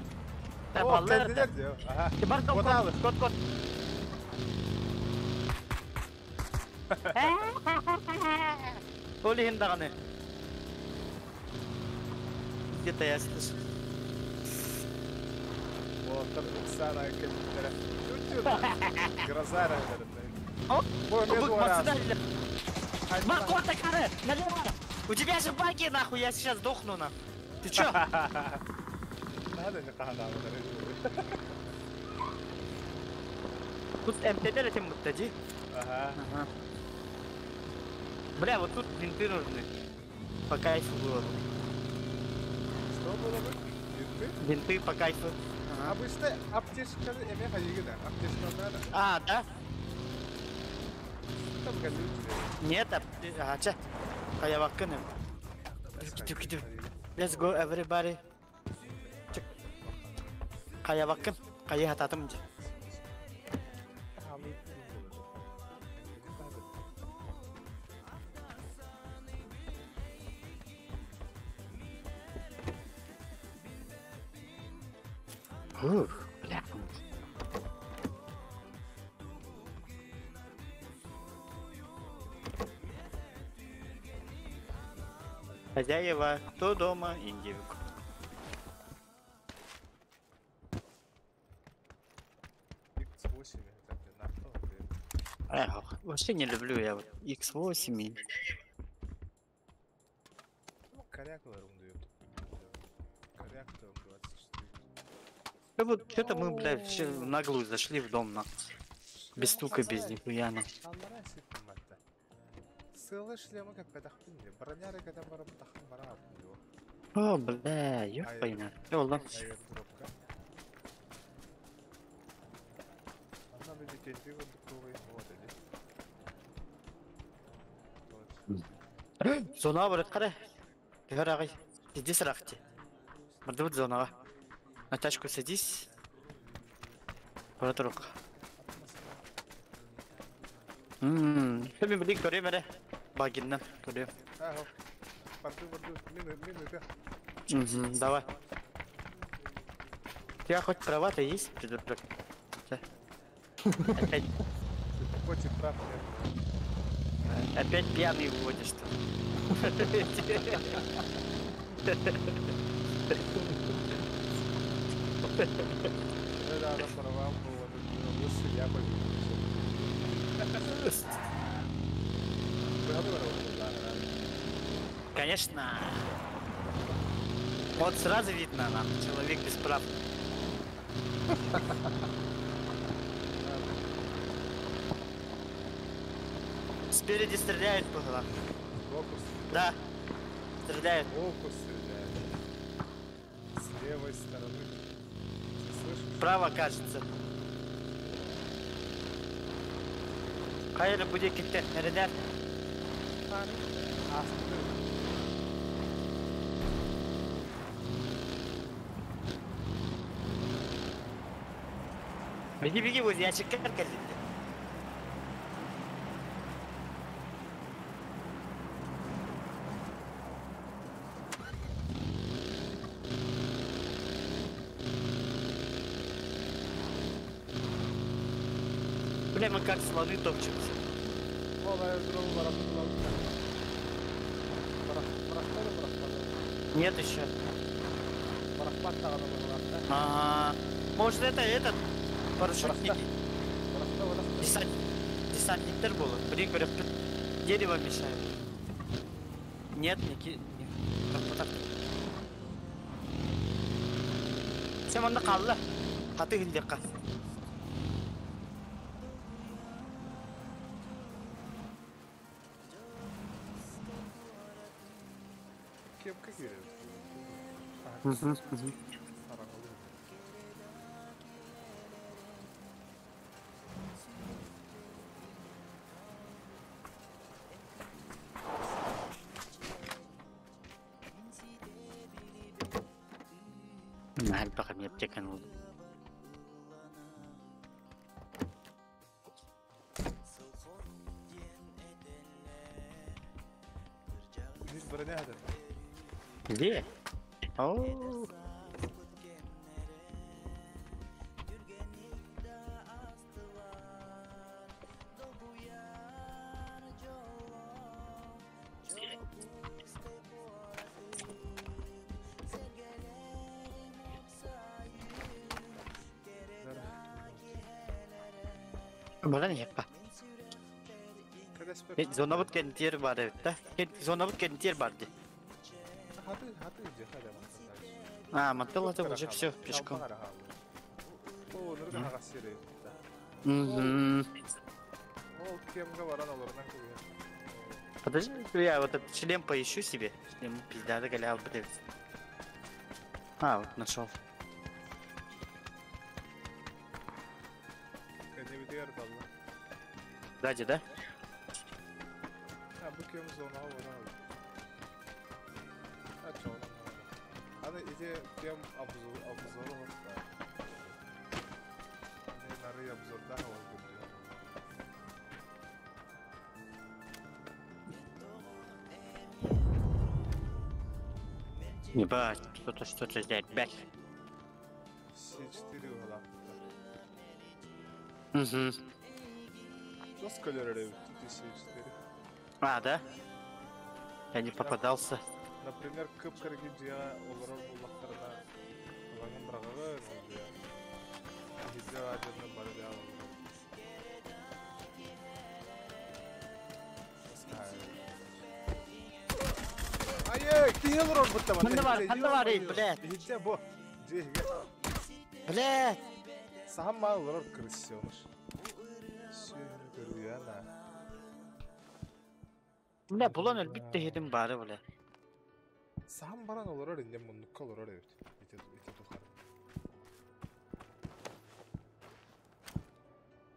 Да, О, баллар кэлдилэр ди. Аха. Ты бар, кот, Кот кот, кот, кот. Ол иһин даҕаны. Где-то я слышу. Вот. Уолаттар ыксаан аҕай кэлбиттэрэ. Чуть-чуть гроза эрэ О, бык массыына Маркота кары, налево! У тебя же баги нахуй, я сейчас сдохну нахуй. Ты чё? Надо не хаһанаабытар. Тут МТД этим дии. Ага. Ага. Бля, вот тут винты нужны. По кайфу было бы. Что было бы? Винты? Винты по кайфу. Ага. Обычно аптечка эме хайыгы да. Аптечка надо. А, да? Там галют. Нет, ага, чэ. Хайабаккын. Let's go everybody. Хайабаккын. Хайы хататым дьэ. Ух, бля. Хозяева, кто дома? Индивик. X8 это блин, на что, блин? Эх, вообще не люблю я вот X8 и... Ну, коряк дают. Коряк там 24. Да вот что-то мы, блядь, вообще в наглую зашли в дом, на. Без стука, без нихуя, на. Сылы шлемы как петахпин, броняры когда барам тахын барам. О, бля, ёпайна. Всё, ладно. Аирдропка. Одна люди кенти вот такой, вот иди. Зона барат кара. Төхөр агай. Иди срахти. Мордыбыт зонаға. На тачку садись. Бара турук. Ммм, мен билик көрөм эрэ. Багиннан көрөм. Ага. Барду, барду, мины, мины, да. Угу, давай. У тебя хоть права-то есть, придурок? Опять, Хоть и прав нет. Опять пьяный вводишь там. Да, да, права было. Лучше я победил. Конечно. Вот сразу видно, нам, человек без прав. Спереди стреляют по головам. Фокус. Да. Стреляют. Фокус стреляет. С левой стороны. Ты слышишь? Право, кажется. Хайыр будет китте. Нерелер. А, смотри. Беги, беги, возле ящика келди. Бля, мы как слоны топчемся. О, аэродром Нет еще. Ага. Может, это этот парашютники? Десант... Десантниктер было. Блин, говорят, дерево мешает. Нет, не ки... Сен онда қалды. Қаты күндекқа. Кепка керек. Нахал бақым ептекен болды. Здесь броня этот. Где? О. Баран иһэппэ. Зонабыт кэнтиэр бар эбит да. Зонабыт кэнтиэр бар ди. Хаты, хаты, где хада А, мантал это уже все пешком. О, нырга хаҕас сири. Угу. Ол кемге баран олорунан кыбыйар. Подожди, я вот этот шлем поищу себе. Шлем пизда, да голял, блядь. А, вот нашел. Кэннибитигэр далла. Сзади, да? А, бу кем зонаҕа баран. А, чоҕунан Аны ити кем обзор обзору оҥорто. Аны нары обзордаах олорбут дии. Ебать, что-то что-то здесь, блядь. С4 уһалаахтар. Угу. Тос көлөр С4. А, да? Я не попадался. Например, кып-кыргы дьиэҕэ олорор буоллахтарына, ылаҥын быраҕаҕын, ол дьиэ. Иһирдьэ баар дьоннор бары дьиэҕэ олорор. Айы, киһи олорор бутта Ханна бар, ханна бар, эй, блядь. Иһирдьэ бу. Дьиэ иһигэр. Блядь. Саһан маа олорор крысёныш. Сүөһүнү көрүйэн а. Бля, булан өлбүт тэһитин баары, бля. Саһан баран олорор инде муннукка олорор эбит. Ити ити тухары.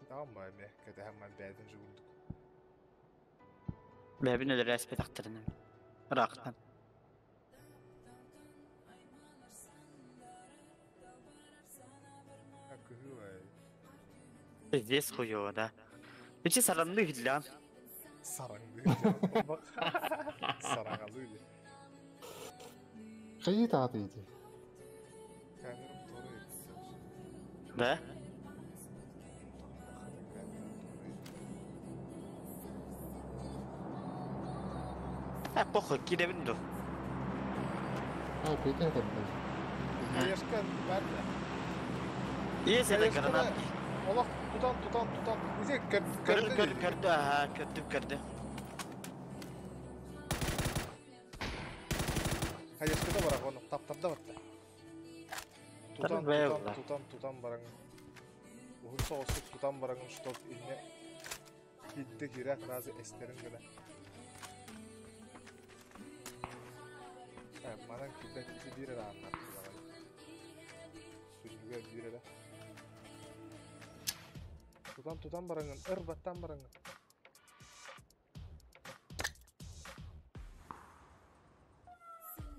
Таам баа эмиэ кэтэһэн ман бэйэтин жугурдук. Бэбин өлөр эспетахтарынан. Ыраахтан. Кыһыы Пиздец хуёво, да. Ичи саранны хиллян. Сараңдыы. Сараҥалыы. Хайыы тааты ити. Камерам туора иттер. Да? А, похуй, кидэбин ду. А, Петя это, блядь. Хаешка бар да. Есть это гранат. Олох тутан тутан тутан. Изе көр Көр, көр, көрдү, ага, көрдүм, көрдү. Хаешкада барак оны таптарда батта. Тутан Бэ, тутан бла. тутан тутан бараң. Уһун соҕустук тутан бараҥ чтоб инне кидде киирэ разы эстерин гына. Манан кидде ити биир эрэ ааннар Сүнньүгэр биир эрэ. Тутан тутан бараҥын, ыр баттан бараҥын.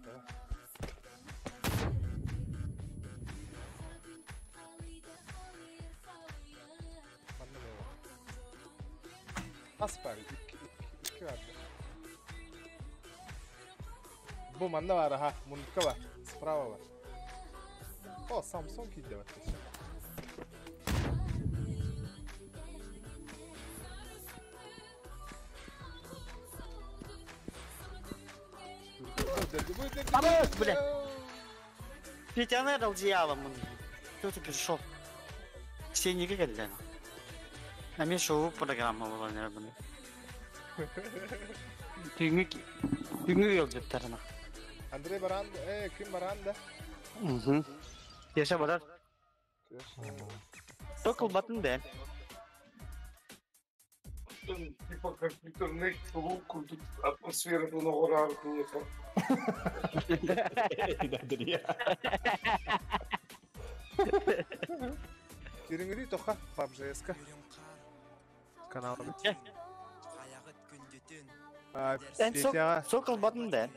Да. Манна не бар? Ас бар, икки, икки, икки бар. Бу манна бар, аха, мундукка бар. Справа бар. О, Samsung киирдэ баттас. Хорош, бля. Петя одеялом. Кто ты пришел? Все не как А мне шоу программа была, наверное. Түҥҥү түҥҥү ыалдьыттарына. Андрей Баранда, ким Баранда? Угу. Яша барар. Токул батын бэ. Типа компьютерный клуб, курдук атмосфера оҕораар киһиэхэ. Кириҥири тоха, PUBG-ска. Канал. Эн сок Петя, сокол батын бэ.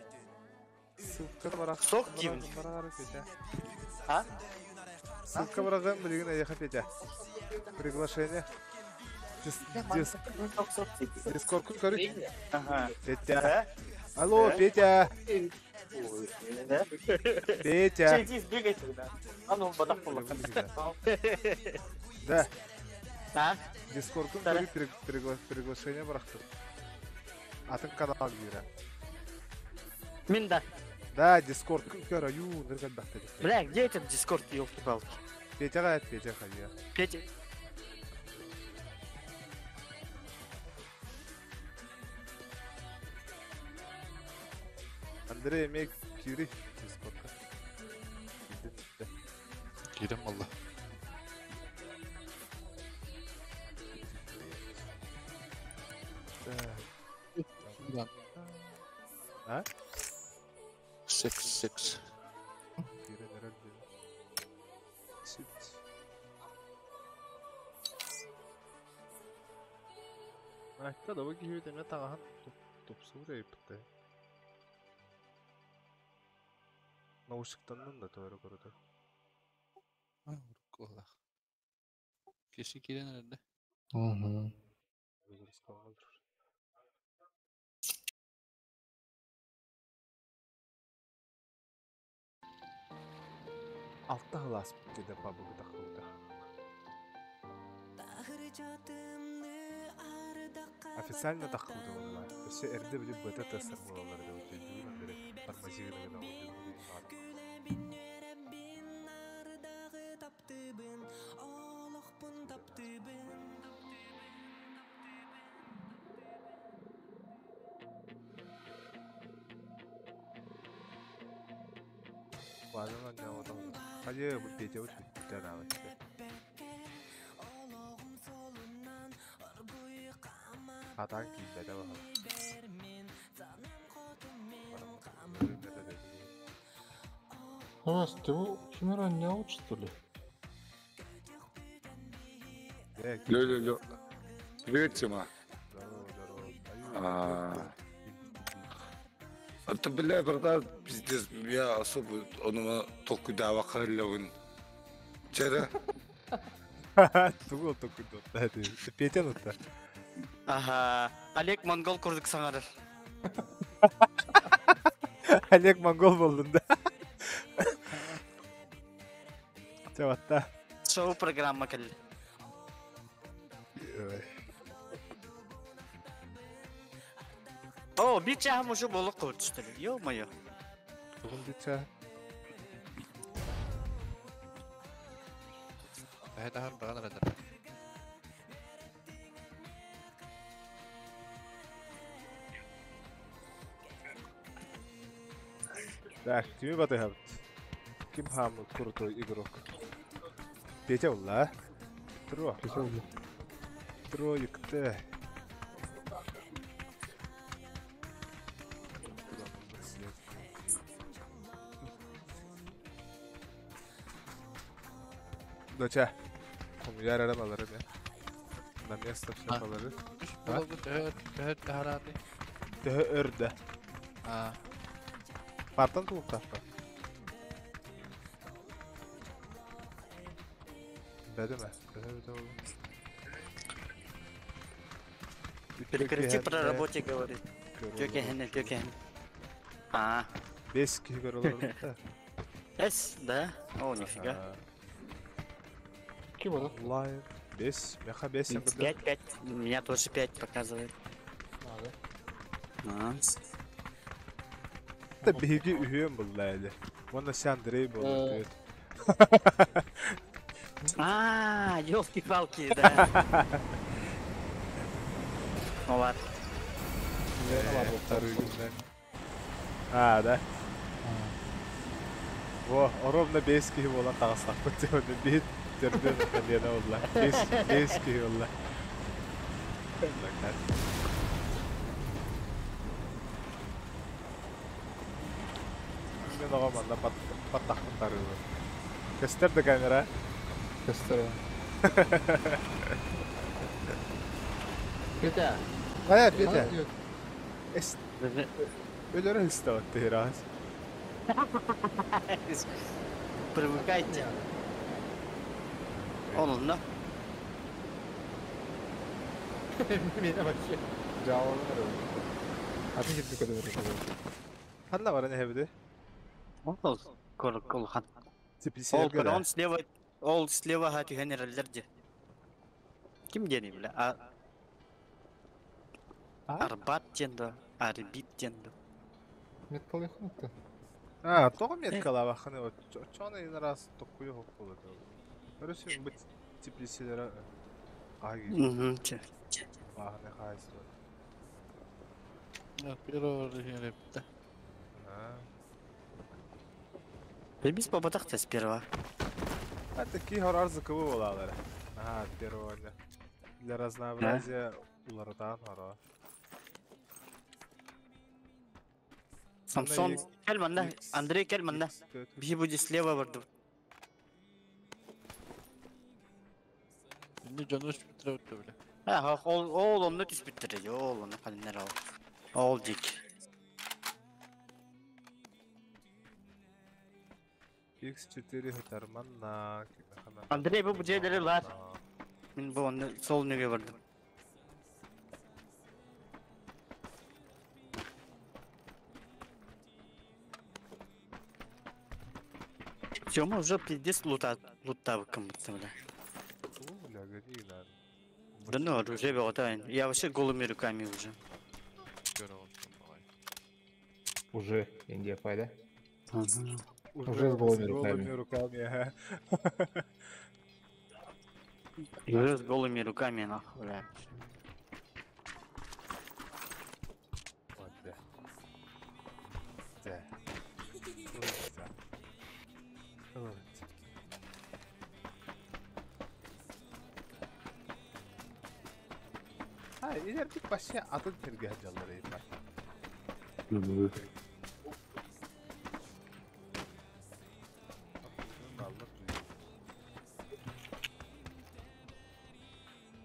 ссылка барах. Сок диибин. Барар Петя. А? Ссылка барагын билигин эйиэхэ Петя. Приглашение. Дис, дискордку көрүй. Ага. Петя. Алло, Петя. Да? Петя. Иди сбегай тогда. А ну, бадах Да. А? Дискордку Да. көрүй приглашение барахтыр. Атын канал киирэ. Мин да. Да, Дискордку көр, аю, нырган бахта. Бля, где этот дискорд, елки-палки? Петяға эт, Петя хайа. Петя. Андрей эмиэ киири Дискордка. Киирдин да. Киирэн буолла. А? Six six. Киирэн эрэр диэн. Сит. Айта да бу киһи эмэ таҥаһын тупсубут эбиппит. Наушниктаннын да төөрө көрөтө. А, уруккулаах. Киши киирэн эрэрдэ. Угу. Алта хылааспыт диэн пабыгы таххыбыта. Официально таххыбыта буолла. Өссө эрдэ били бета тестер буолаллар да өйдүүр Андрей тормозированный Базанан дьаҕатан хайа бу Петя бүттэ даҕаны. Хатаан киирбэтэ баҕар. Раз, ты химера не что ли? Лё-лё-лё. Привет, Тима. Здорово, здорово. А. А то, бля, братан, пиздец, я особо ону толкуйдаабакка ыллабын. Чера. Тугу толкуйдуотта Петя нутта. Ага. Олег Монгол курдук саҥарар. Олег Монгол болдун да. Чабатта. Шоу программа кэллэ. О, биир чааһым уже буолук көрдүстэр. Ё-моё. Тугун дича. Эһэ таһар баран эрэллэр. Так, кими батыһабыт? Ким хаамы крутой игрок? Петя улла. Тро. Петя улла. Троикты. Доча, хомуйар эрэ балары мен. На место все балары. Буолбут төһө төһө таһарааты. Төһө өрдө. А, Партан тулуктаахпа. Бәдеме? Төһө бүтэ болу. Прекрати про работе говорить. Тёкэһэн, тёкэһэн. А, Бес киһи көрө олорбут. С, да? О, нифига. Ким ол? Лайв. Бес. Меха бес. Пять, пять. Меня тоже пять показывает. Надо. А. Да биһиги үһүөн булла эли. Уонна си Андрей буолар. А, елки-палки, да. Ну ладно. А, да. Во, ровно бес киһи буолан таҕыстахпыт диэн биир төрдүөн Лена буолла. Бес, бес киһи буолла. Мен оҕом манна баттахпын тарыыбын. Көстөр да камера. Көстөр. Петя. Хайа, Петя. Эс, өлөрө хыстабат тыһыраас. Привыкайте. Он, да? Меня вообще жалобы. А ты где куда Ханна баран эһэбити? Ол кол хан. Типи Ол он слева, ол слева ха түһэн эрэллэр дии. Ким диэний бля? А... Арбат диэн да, Арбит диэн да. Металл ты. А, тоҕо меткалаабаххыны вот чоно ин раз токкуйу хоккулу. Өрөсүн бу теплицелere аги Угу, че. баахны хаайсыба. первого репте. А. Бэбис бабатах сперва. А такие хорар зыковы буолалар. Ага, первого для разнообразия уларытаан хоро. Самсон, кел манна, Андрей, кел манна. Биһи будет слева барды. Инде дьону түспүттэрэ өттө бile. А, ол ол онно түспүттэр, ол онно ханнар ол. Ол дик. X4 хытарманна. Андрей, бу бу лар. Мин бу онно сол нүгэ бардым. Все, мы уже пиздец лута, лутавком, бля. Бля, гони, надо. Да ну, оружие было, Я вообще голыми руками уже. Уже Индия пайда. Ага. Уже с голыми руками. Голыми руками, ага. Уже с голыми руками, нахуй, бля. Вот, да. Да. Вот, да. Вот. Ha, ileride başka adın tergah canları var.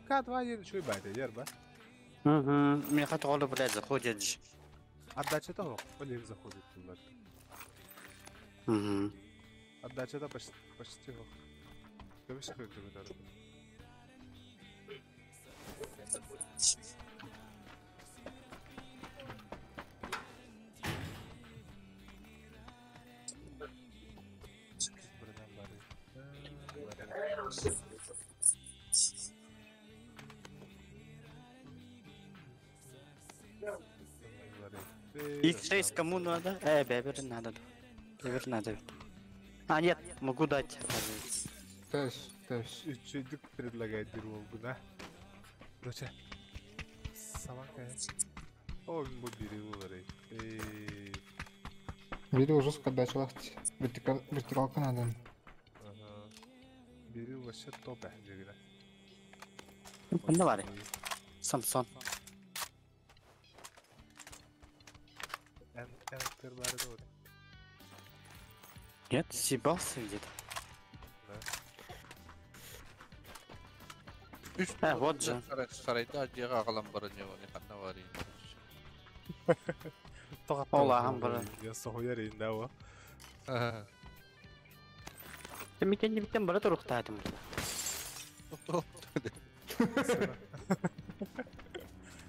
К2 yeri şu bayda yer ba. Угу. Мне хотело, блядь, заходит же. Отдача того, блин, заходит туда. Угу. Отдача да почти почти го. Көмүс көрдү бу. X6 кому надо? Бебер надо. Бебер надо. А, нет, могу дать. Тэш, тэш. Үчүйдүк предлагает бир болду, Короче, самака. О, бу бири болар. Эй. Видео жестко отдача лахти. Вертикал, вертикалка надо. Ага. Бири вообще топ жигине. Кunda бар? Самсон. Эн эн бары да. Нет, съебался где-то. Да. А, вот же. Сарайда дьиэҕэ аҕалан баран не ханна барый. Олаһан баран. Я соһуйар инде о. Митен митен бара турухтаатым.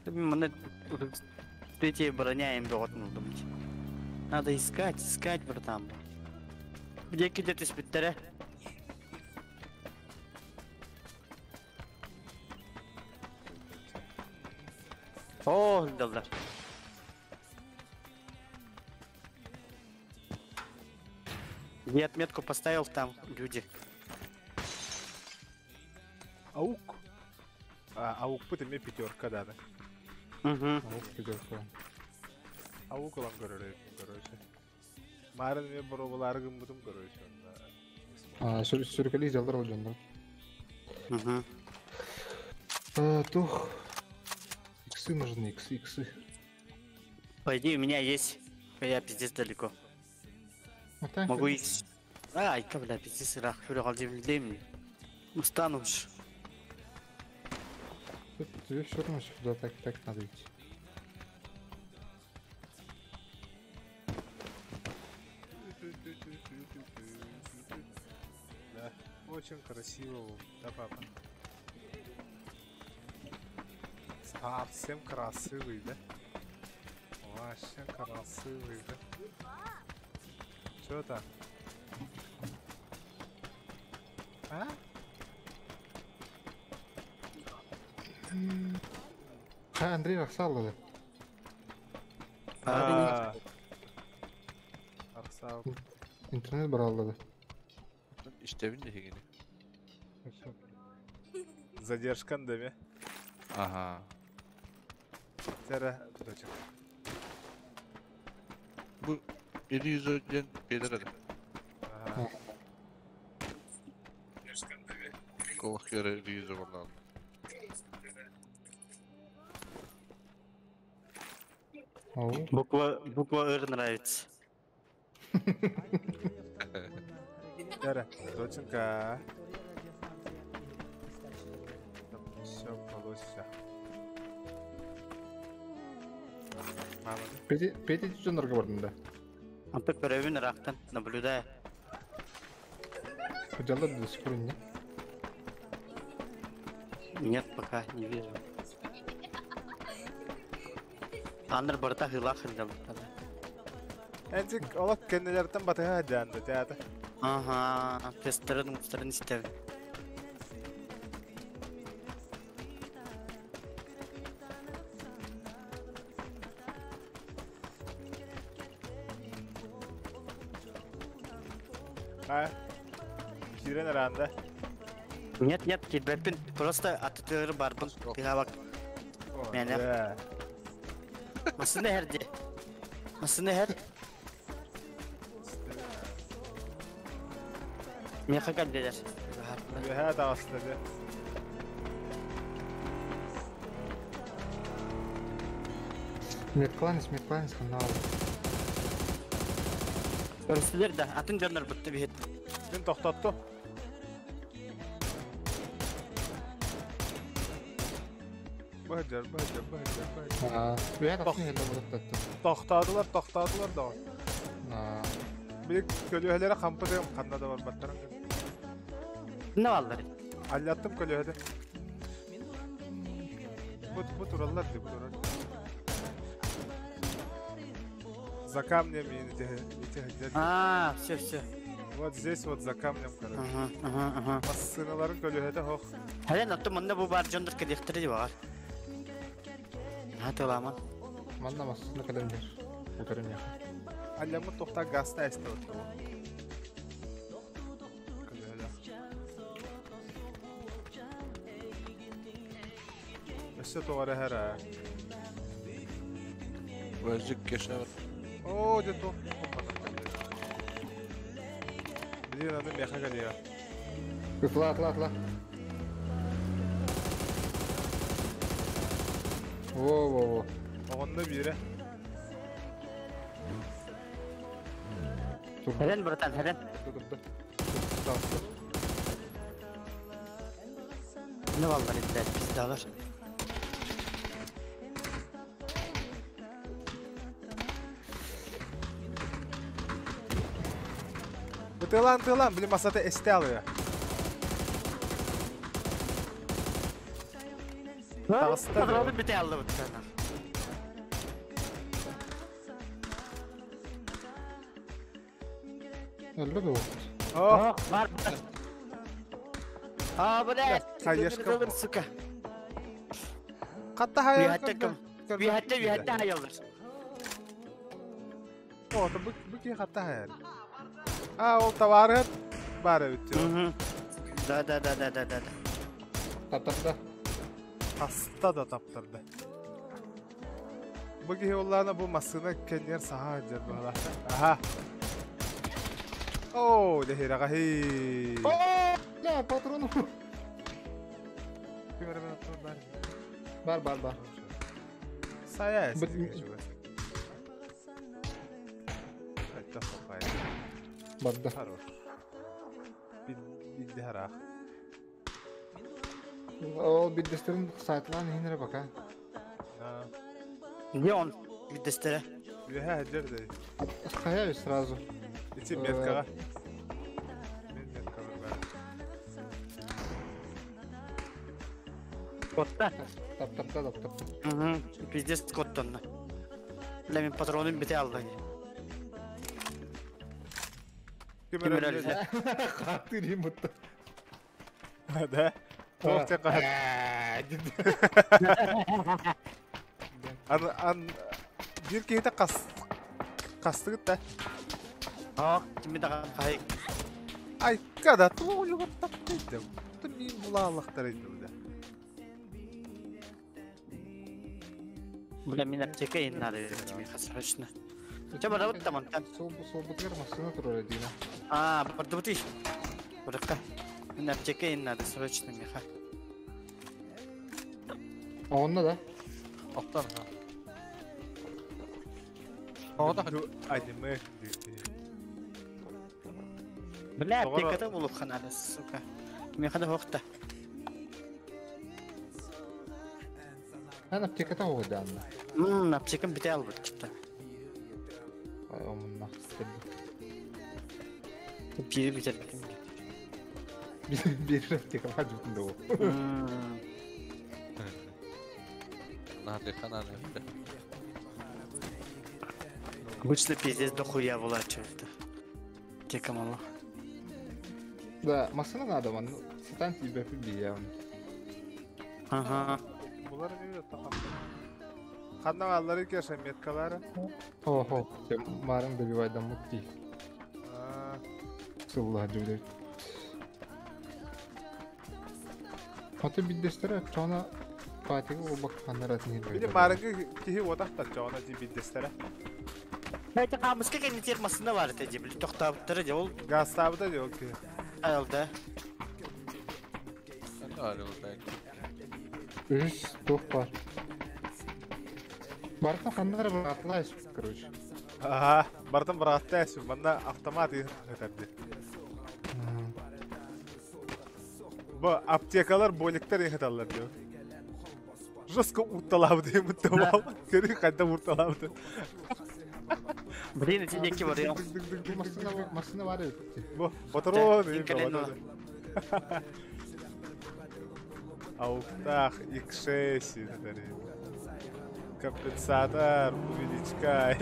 Маны третья броня им думать. Надо искать, искать, братан. Где где-то спиттере? О, далдар. Я отметку поставил там, люди. Аук. А, аук бу теме пятерка да. Угу. Аук пятерка. Аук olan көрөрөй, короче. Марын мен боробулары гыммытым, короче. А, сүркели жалдар ол жондар. Угу. А, тух. Иксы нужны, иксы, иксы. По идее, у меня есть. Я пиздец далеко. А так, Могу икс. Ай, бля, пиздец, рах, фюрер, Устану уж. Тебе все равно сюда так, так надо идти. Да, очень красиво, да, папа? Совсем красивый, да? Вообще красивый, да? Чё там? А? А, Андрей Рахсал, да. А, Арсал. Интернет брал, да. Истебин де хигини. Задержкан деме. Ага. Тера, дочек. Бу 700 диэн биэрэр эрэ. Колох кere 700 буоллаҕына. Буква, буква Р нравится. Эрэ, доченька. Все получится. Мама. Петя, Петя дьоннорго бардым да. Антон көрөбүн ыраахтан, наблюдая. Дьаллар до сих пор не. Нет, пока не вижу. Аннар барыта хылаах сылдьаллар. Энчик олох кэннилэртэн батыһа сылдьаан театр. Ага, тестерин мустарын истэбин. А? Киирэн араанда. Нет, нет, киирбэппин. Просто атытыгар барбын. Тыһаабак. Мэнэ. Массыына иһэр дии. Массыына иһэр. Миэхэ кэллилэр. Үөһээ таҕыста дии. Медкланец, медкланец ханна Көрүстүлэр да, атын дьоннор бытты биһит. Мин тохтоттум. Быһдьар, быһдьар, быһдьар, быһдьар. Үөһээ тахсан иһэллэр буруттаттым. Тохтоотулар, тохтоотулар да. Били көлүөһэлэрэ хампытыам ханна да барбаттарын. Не баллар? Аллаттым көлүөһэдэ. Бу, бу тураллар ди, бу турар. За камнем ити А, все, все. Вот здесь вот за камнем, короче. Ага, ага, ага. Массыналарын көлүөһэтэ хох. Хелен, оттон манна бу баар дьоннор кэлиэхтэрэ дии баҕар. Хатыламан. Манна массыына кэлэн иһэр. Утары миэхэ. Алляммыт тохтаа гаста эстэ отто. Көлүөһэлээх. Өссө тоҕо эрэ иһэр аа. Возик кешавр. Оо, дьэ туох Блин, аны миэхэ кэлиэ. Ытла, ытла, ытла. Во-во-во. Оҕонно биирэ. Хелен, братан, Хелен. Турда. Турда. Не баллар иттер, пиздалар. Бытыылаан тыылаан, били масата эстэ алыа. Таҕыста Патронун бүтэ аллыбыт. Өллө дуо? О, Бар, бар. А, блядь! Хаешка. Сука. Хатта хайа. Үһәттэ Үһәттэ, үһәттэ хайаллар. О, бу бу ки хатта хайар. А, ол товарыт бар эбит. Да, да, да, да, да, да. Таптарда. Хаста да таптарды. Бу киһи оллаана бу массыына кэннигэр саһа сылдьар быһалаах. Аха. Оо, дэһирэҕэ хи. Да, патрон. Ким эрэ патрон бар. Бар, бар, бар. Сайа Бу- Это хопай. Барда. Хорош. Бидди харах. Ол биддестерин саатлаан иһин эрэ пока. Где он? Биддестере. Үөһэ сылдьар да. Хайа сразу. Ити меткаҕа. Мен меткаҕа бар. Котта. Таптарда, таптарда. Угу. Пиздец коттонна. Бля, мен патронун бите алды. Ким Ким эрэ эрэ өллө? Хаттыр им бутта. Да. Туох те хаһан. Ан ан биир киһитэ хас хастыгыт да. Ах, кими даҕан хай. Айка да туох улугар таптайдым. Ту мин булааллахтар индим да. Бля, мин аптека ин надо тебе срочно. Чэ барабыт да мантан. Суолбутугар массыына турар диина. Аа, бардыбытый. Быракка. Мин аптека им надо срочно меха. Онно да? Оттон. Оҕото Аниме. Бля, аптеката булуохха надо, сука. Меха да хуохта. Эн аптеката хуохдаанна. Мм, аптекам бите албыт чипта. Ай, омуннах стербит. Бири битербитим. Биир аптека баар да Наадыха наадыха. Обычно пиздец дохуя была что-то. Аптека мало. Да, массыына надо, ман сатан тиийбэппин биийэҕин. Ага. Булар эмиэ Ханна бааллары кеша меткалара? Охо, марын добивайдаммыт дии. Сыллаһа дьүлэр. Аты биддестері чона патига болбак ханнаратын Били марыгы киһи уотахтар чоона дии биддестері. Эти камыска кэннитер массына бар этэ дии, били тохтаабыттара дии, ол Газтаабыта дии ол киһи. айылда. Үс туох бар. Барыта ханнара бырааттылаа короче. Аха, бартан бырааттаа манна автомат ыытар дии. Бу аптекалар боликтар ыыталлар дии. Жестко урталаабыт диэмит да Көрүү хайда урталаабыт. Блин, эти деки бар. Массына массына бар эбит. Бу патрон Ауктах X6 Компенсатор, увеличка.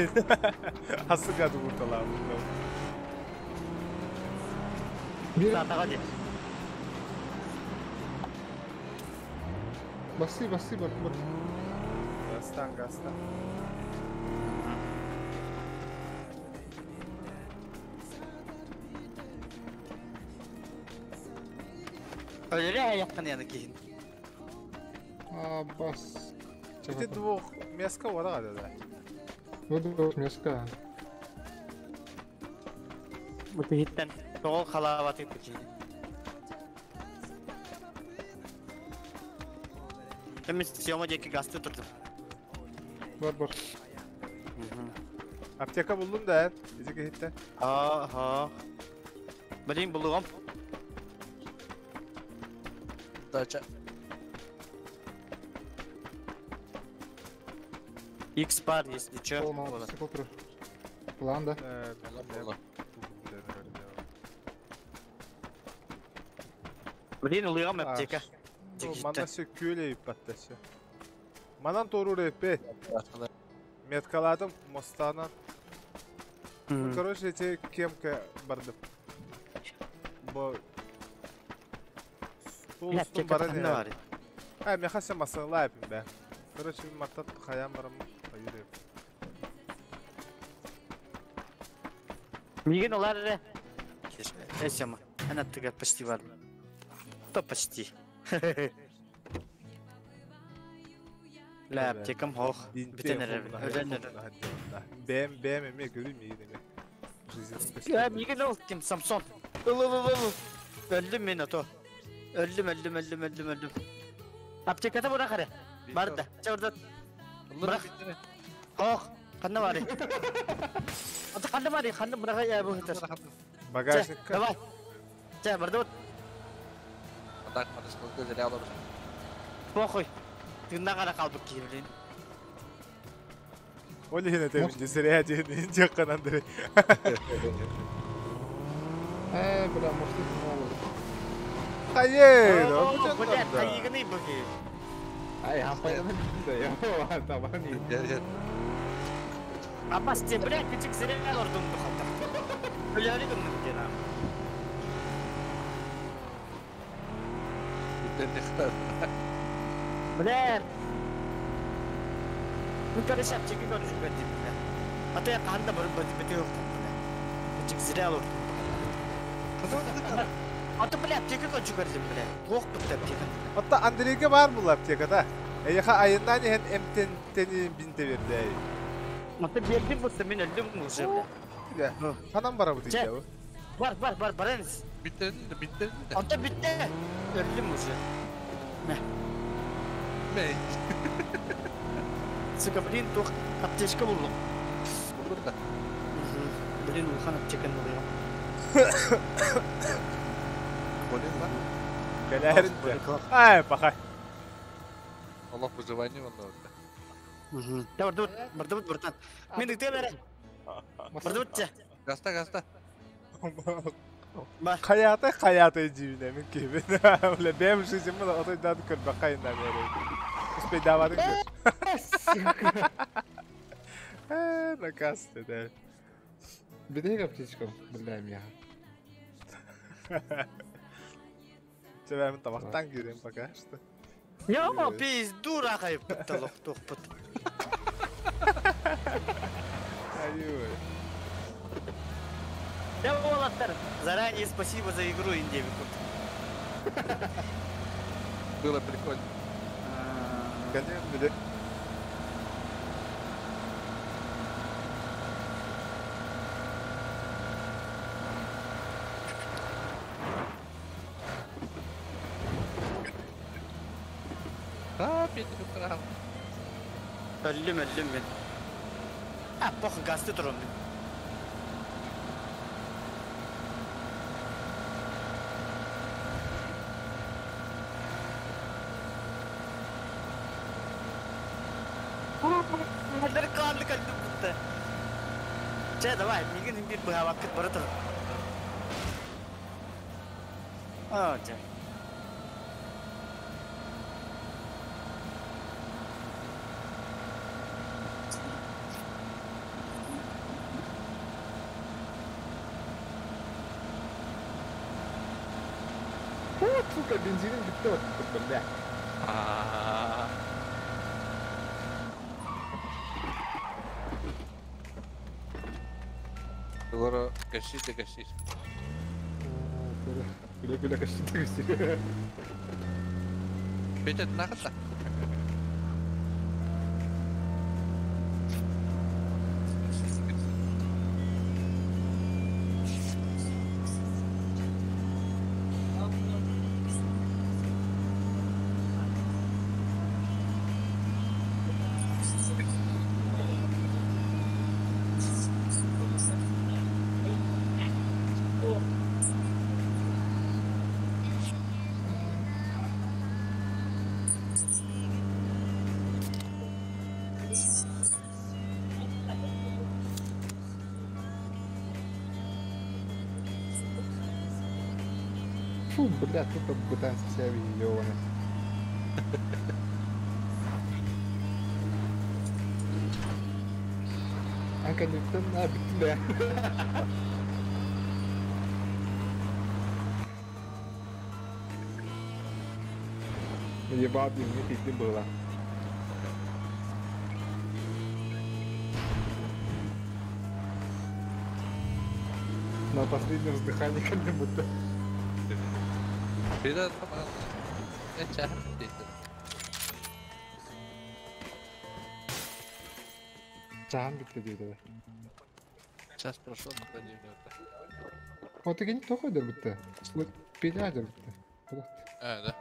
Асыга урталаабыт. Саатаға дии. Бассы, бассы, бар, бар. Гастан, гастан. Өлөрө аяққан яны киһин. А, бас. Эти двух меска вода да. Вот двух меска. Бу киһиттен тоҕол халаабаты киһин. Эмис съема диэки гасты турдум. Бар, бар. Аптека булдум да, ити киһиттен. Ха, ха. Блин, булугам. Дача. X бар, если чё. Ол мотоцикл турар. План да. Блин, улыгам аптека. Манна все күле иппатта все. Манан тору репе. Меткаладым мостанан. Короче, эти кемка бардым. Бо Стул барын бар. А, мен хася масалайпым бе. Короче, маттат хаям барым. Айырып. Миген олар эре. Эсема. Ана тыга почти бар. То почти. Ля, аптекам хох. Бүтен эре. Өлен эре. Бэм, бэм, эме көрүм миген эме. Я миген ол ким Самсон. Ыл ыл ыл ыл. Өлдүм мен ато. Өлдүм, өлдүм, өлдүм, өлдүм, өлдүм. Аптеката бара каре. Бар да. Чорда. Бырак. Хох. Ханна бар. Ата ханна бар, ханна бырак я бу хитер. Багажник. Давай. Чэ, барды вот. Так, мотоцикл зря алабыз. Похуй. Тыңна кара калбык ки, блин. Ол иһин этебин десерээ диэн дьаккан Андрей. Э, бля, может это мало. Хайе, Блядь, хайыгыный быги. Ай, хампайдан да, я табани. Абас те, блядь, күчүк зря ордум духалта. Блядь, гынны дена. Блядь. Ну, короче, аптека көрүшүп бер бля. А то я канда барып бер бер yok бля. Күчүк зря ордум. А то, бля, аптека көрүшүп бердим, бля. Ох, бит аптека. Отта Андрейге бар бул аптекада. Эйха айынан иһин эмтен тени бинте берди. Мата бердим бутта мен өлдүм уже, бля. Ханан барабыт Чэ. идэбы. Бар, бар, бар, бараныз. Бүттерин да, бүттерин да. Онто бүтте. Өлдүм уже. Мэ. Мэй. Сука, блин, туох аптечка буллум. Булдур да. Блин, улахан аптеканы булуом. Болен ба. Кэлээрин Ай, пахай. Олох выживание онно. Да, бардыбыт, бардыбыт, братан. Мен үтө бере. Бардыбыт чэ. Гаста, гаста. Бар. Хайата хайата дьиибинэ мин киһибин. Бля, бэйэм жизньмин отой дааны көрбөккө айыннан эрэ. Успейдаабатын көр. Э, наказ да. Бедай аптечкам, бля, меня. Чэ, мен тамақтан киирем пока что. Йо, пизду рахай бытта лохтух быт. Аюй. Да, уолаттар. Заранее спасибо за игру, Индевикут. Было прикольно. Конечно, бля. А, Петя украл. Өллүм, өллүм мен. А, похуй, газды турам мен. Хадыр канды калдым бутта. Че, давай, мигин бир быһабаккыт бара тур. А, че. Вот, сука, бензин бүтті вот, бля. А. Скоро гасить да гасить. Күле күле кашты кашты. Петя, нахата. Фу, бля, тут бытанцы себя ёбаный. А конечно, на, бля. Ебал, мне пизды было. На последнем вздыхании как будто. Петя, Петя, Петя. Чаан битте дейді. Сейчас прошел, куда не идет. Вот и не тоқой дер бітті. Петя дер бітті. А, да.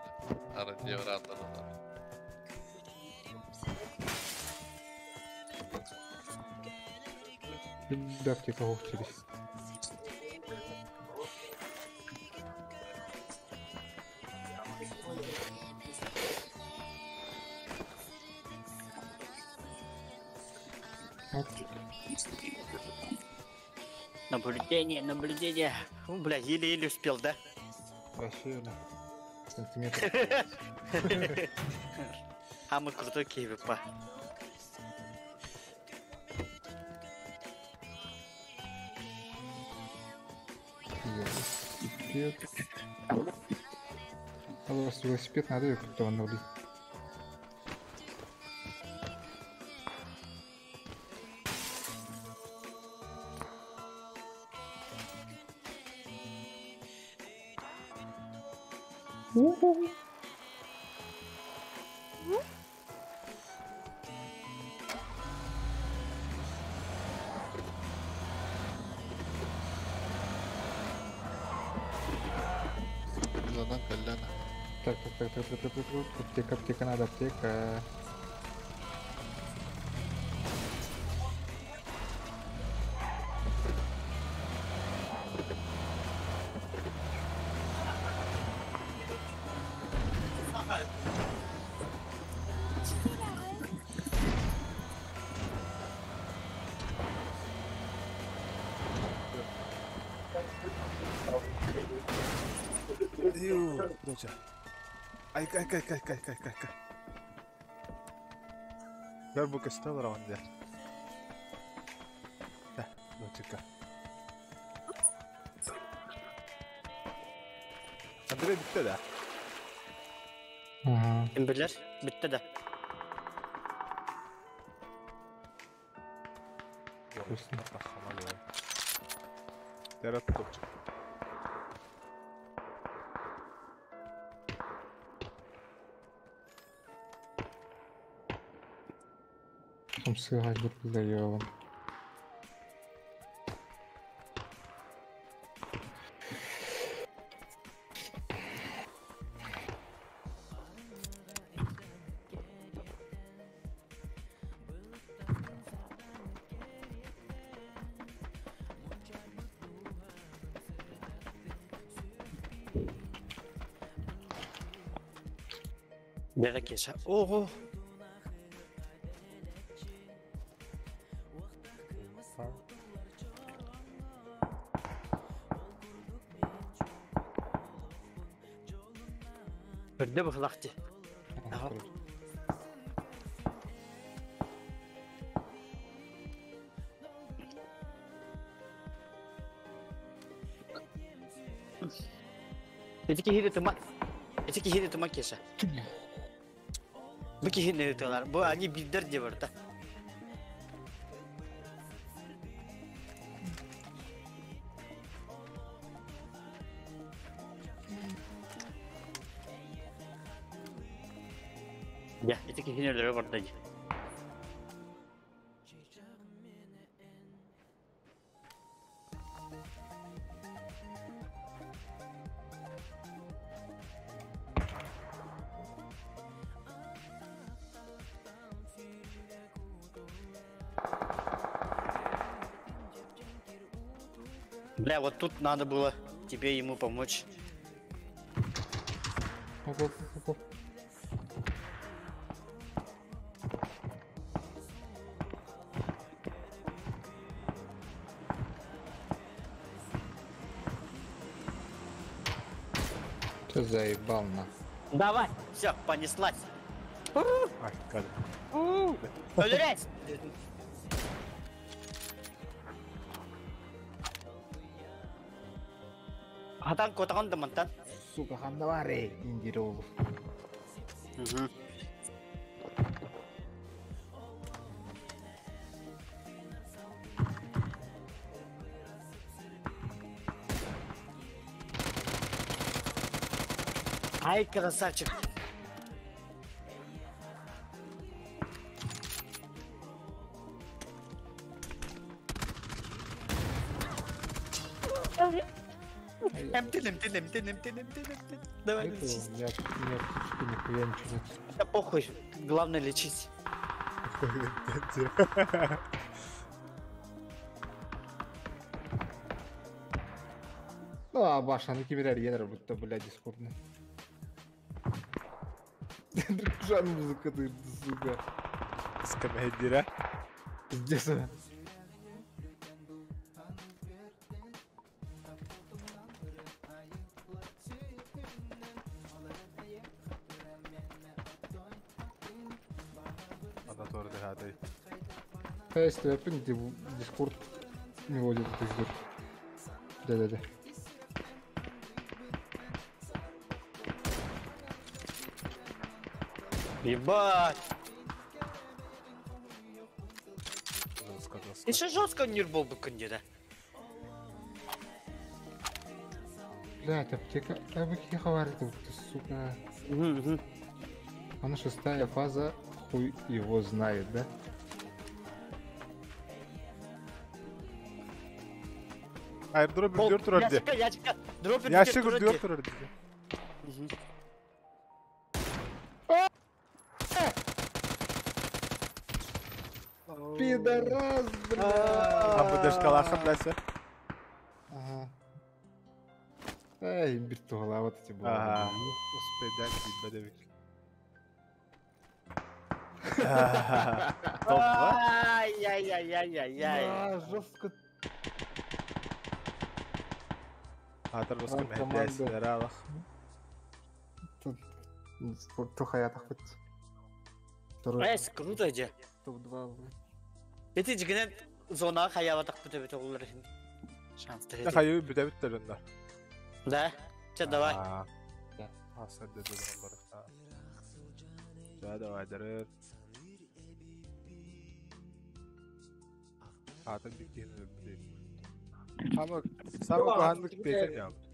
Ара, деврат, да, да. Аптека через. Наблюдение, наблюдение. О, бля, еле-еле успел, да? Вообще, да. Сантиметр. А мы крутой КВП. Велосипед. А у вас велосипед надо потом обновить. Онтон кэллэ. Так, так, так, так, так, так, так, так, аптека, аптека, надо, аптека. Доча. Ай, ай, ай, ай, ай, ай, ай, ай. Gör bu köste var onda. Да, дочка. Андрей bitti да. Ага. Ким билэр? Бүттэ да. Вкусно. Терат топчик. Там сыграть заебан. Бера Кеша. Ого! Көрдө быһылаах дии. Ага. Ити киһини тыма. Ити киһини тыма Кеша. Бу киһини ыталар. Бу они билдер дии барда. Дьэ, ити киһини өлөрө барда дии. Бля, вот тут надо было тебе ему помочь. Оп, оп, оп, оп. Ты заебал нахуй. Давай, все, понеслась. Ай, кадр. Өлөрөөс! Хатан котаган да мантан. Сука, хандаваре, индирол. Угу. Ай, красавчик. Эмтин, эмтин, эмтин, эмтин, эмтин, эмтин. Давай Нету, лечись. у меня нет аптечки, нихуя ничего нет. Да похуй, главное лечись. Ну, а баша, ну киберер едер, будто, блядь, дискордный. Жан музыка, ты, сука. Скамейдира. Пиздец. Она тоже дыхает. Если опять где дискорд мелодия тут идет. Да-да-да. Ебать! Жестко, жестко. Еще жестко нир был бы кандида. Блядь, аптека. А вы какие хавары тут, сука. Угу, Она шестая фаза, хуй его знает, да? Airdrop үрдүгэр турар дии. Ящика, ящика. Дроп Ящик үрдүгэр үрдүгэр турар дии. Кружусь. Пидорас, бля! А быдышкалаахын бляся. Ага. Эй, бир туһалаабат эти Ага. буолар. Успейдан билбэт эбит. Топ-2. Ай-яй-яй-яй-яй. А, жестко. Аатар баска Ай, команда. мэһэдээсилэр алах. Тут тухаятах бит. Второй Эс, круто же. топ-2. Эти жигинен зона хаябатак бүтө бүтө олар иһин. Шанс Да хайы бүтэбит төлөннөр. Да? Че, давай. Аса дөдөлөн барыхта. Да, давай, дыры. Аатар бир киһини өлбүт. Хама сама куханнык петен яабыт.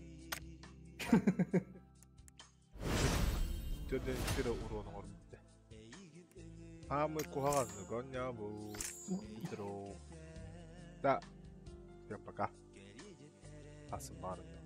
Төдөн тире урон оҥорбут. Хаамы куһаҕаннык оонньообут. Дро. Да. Всем пока. Асы баарында.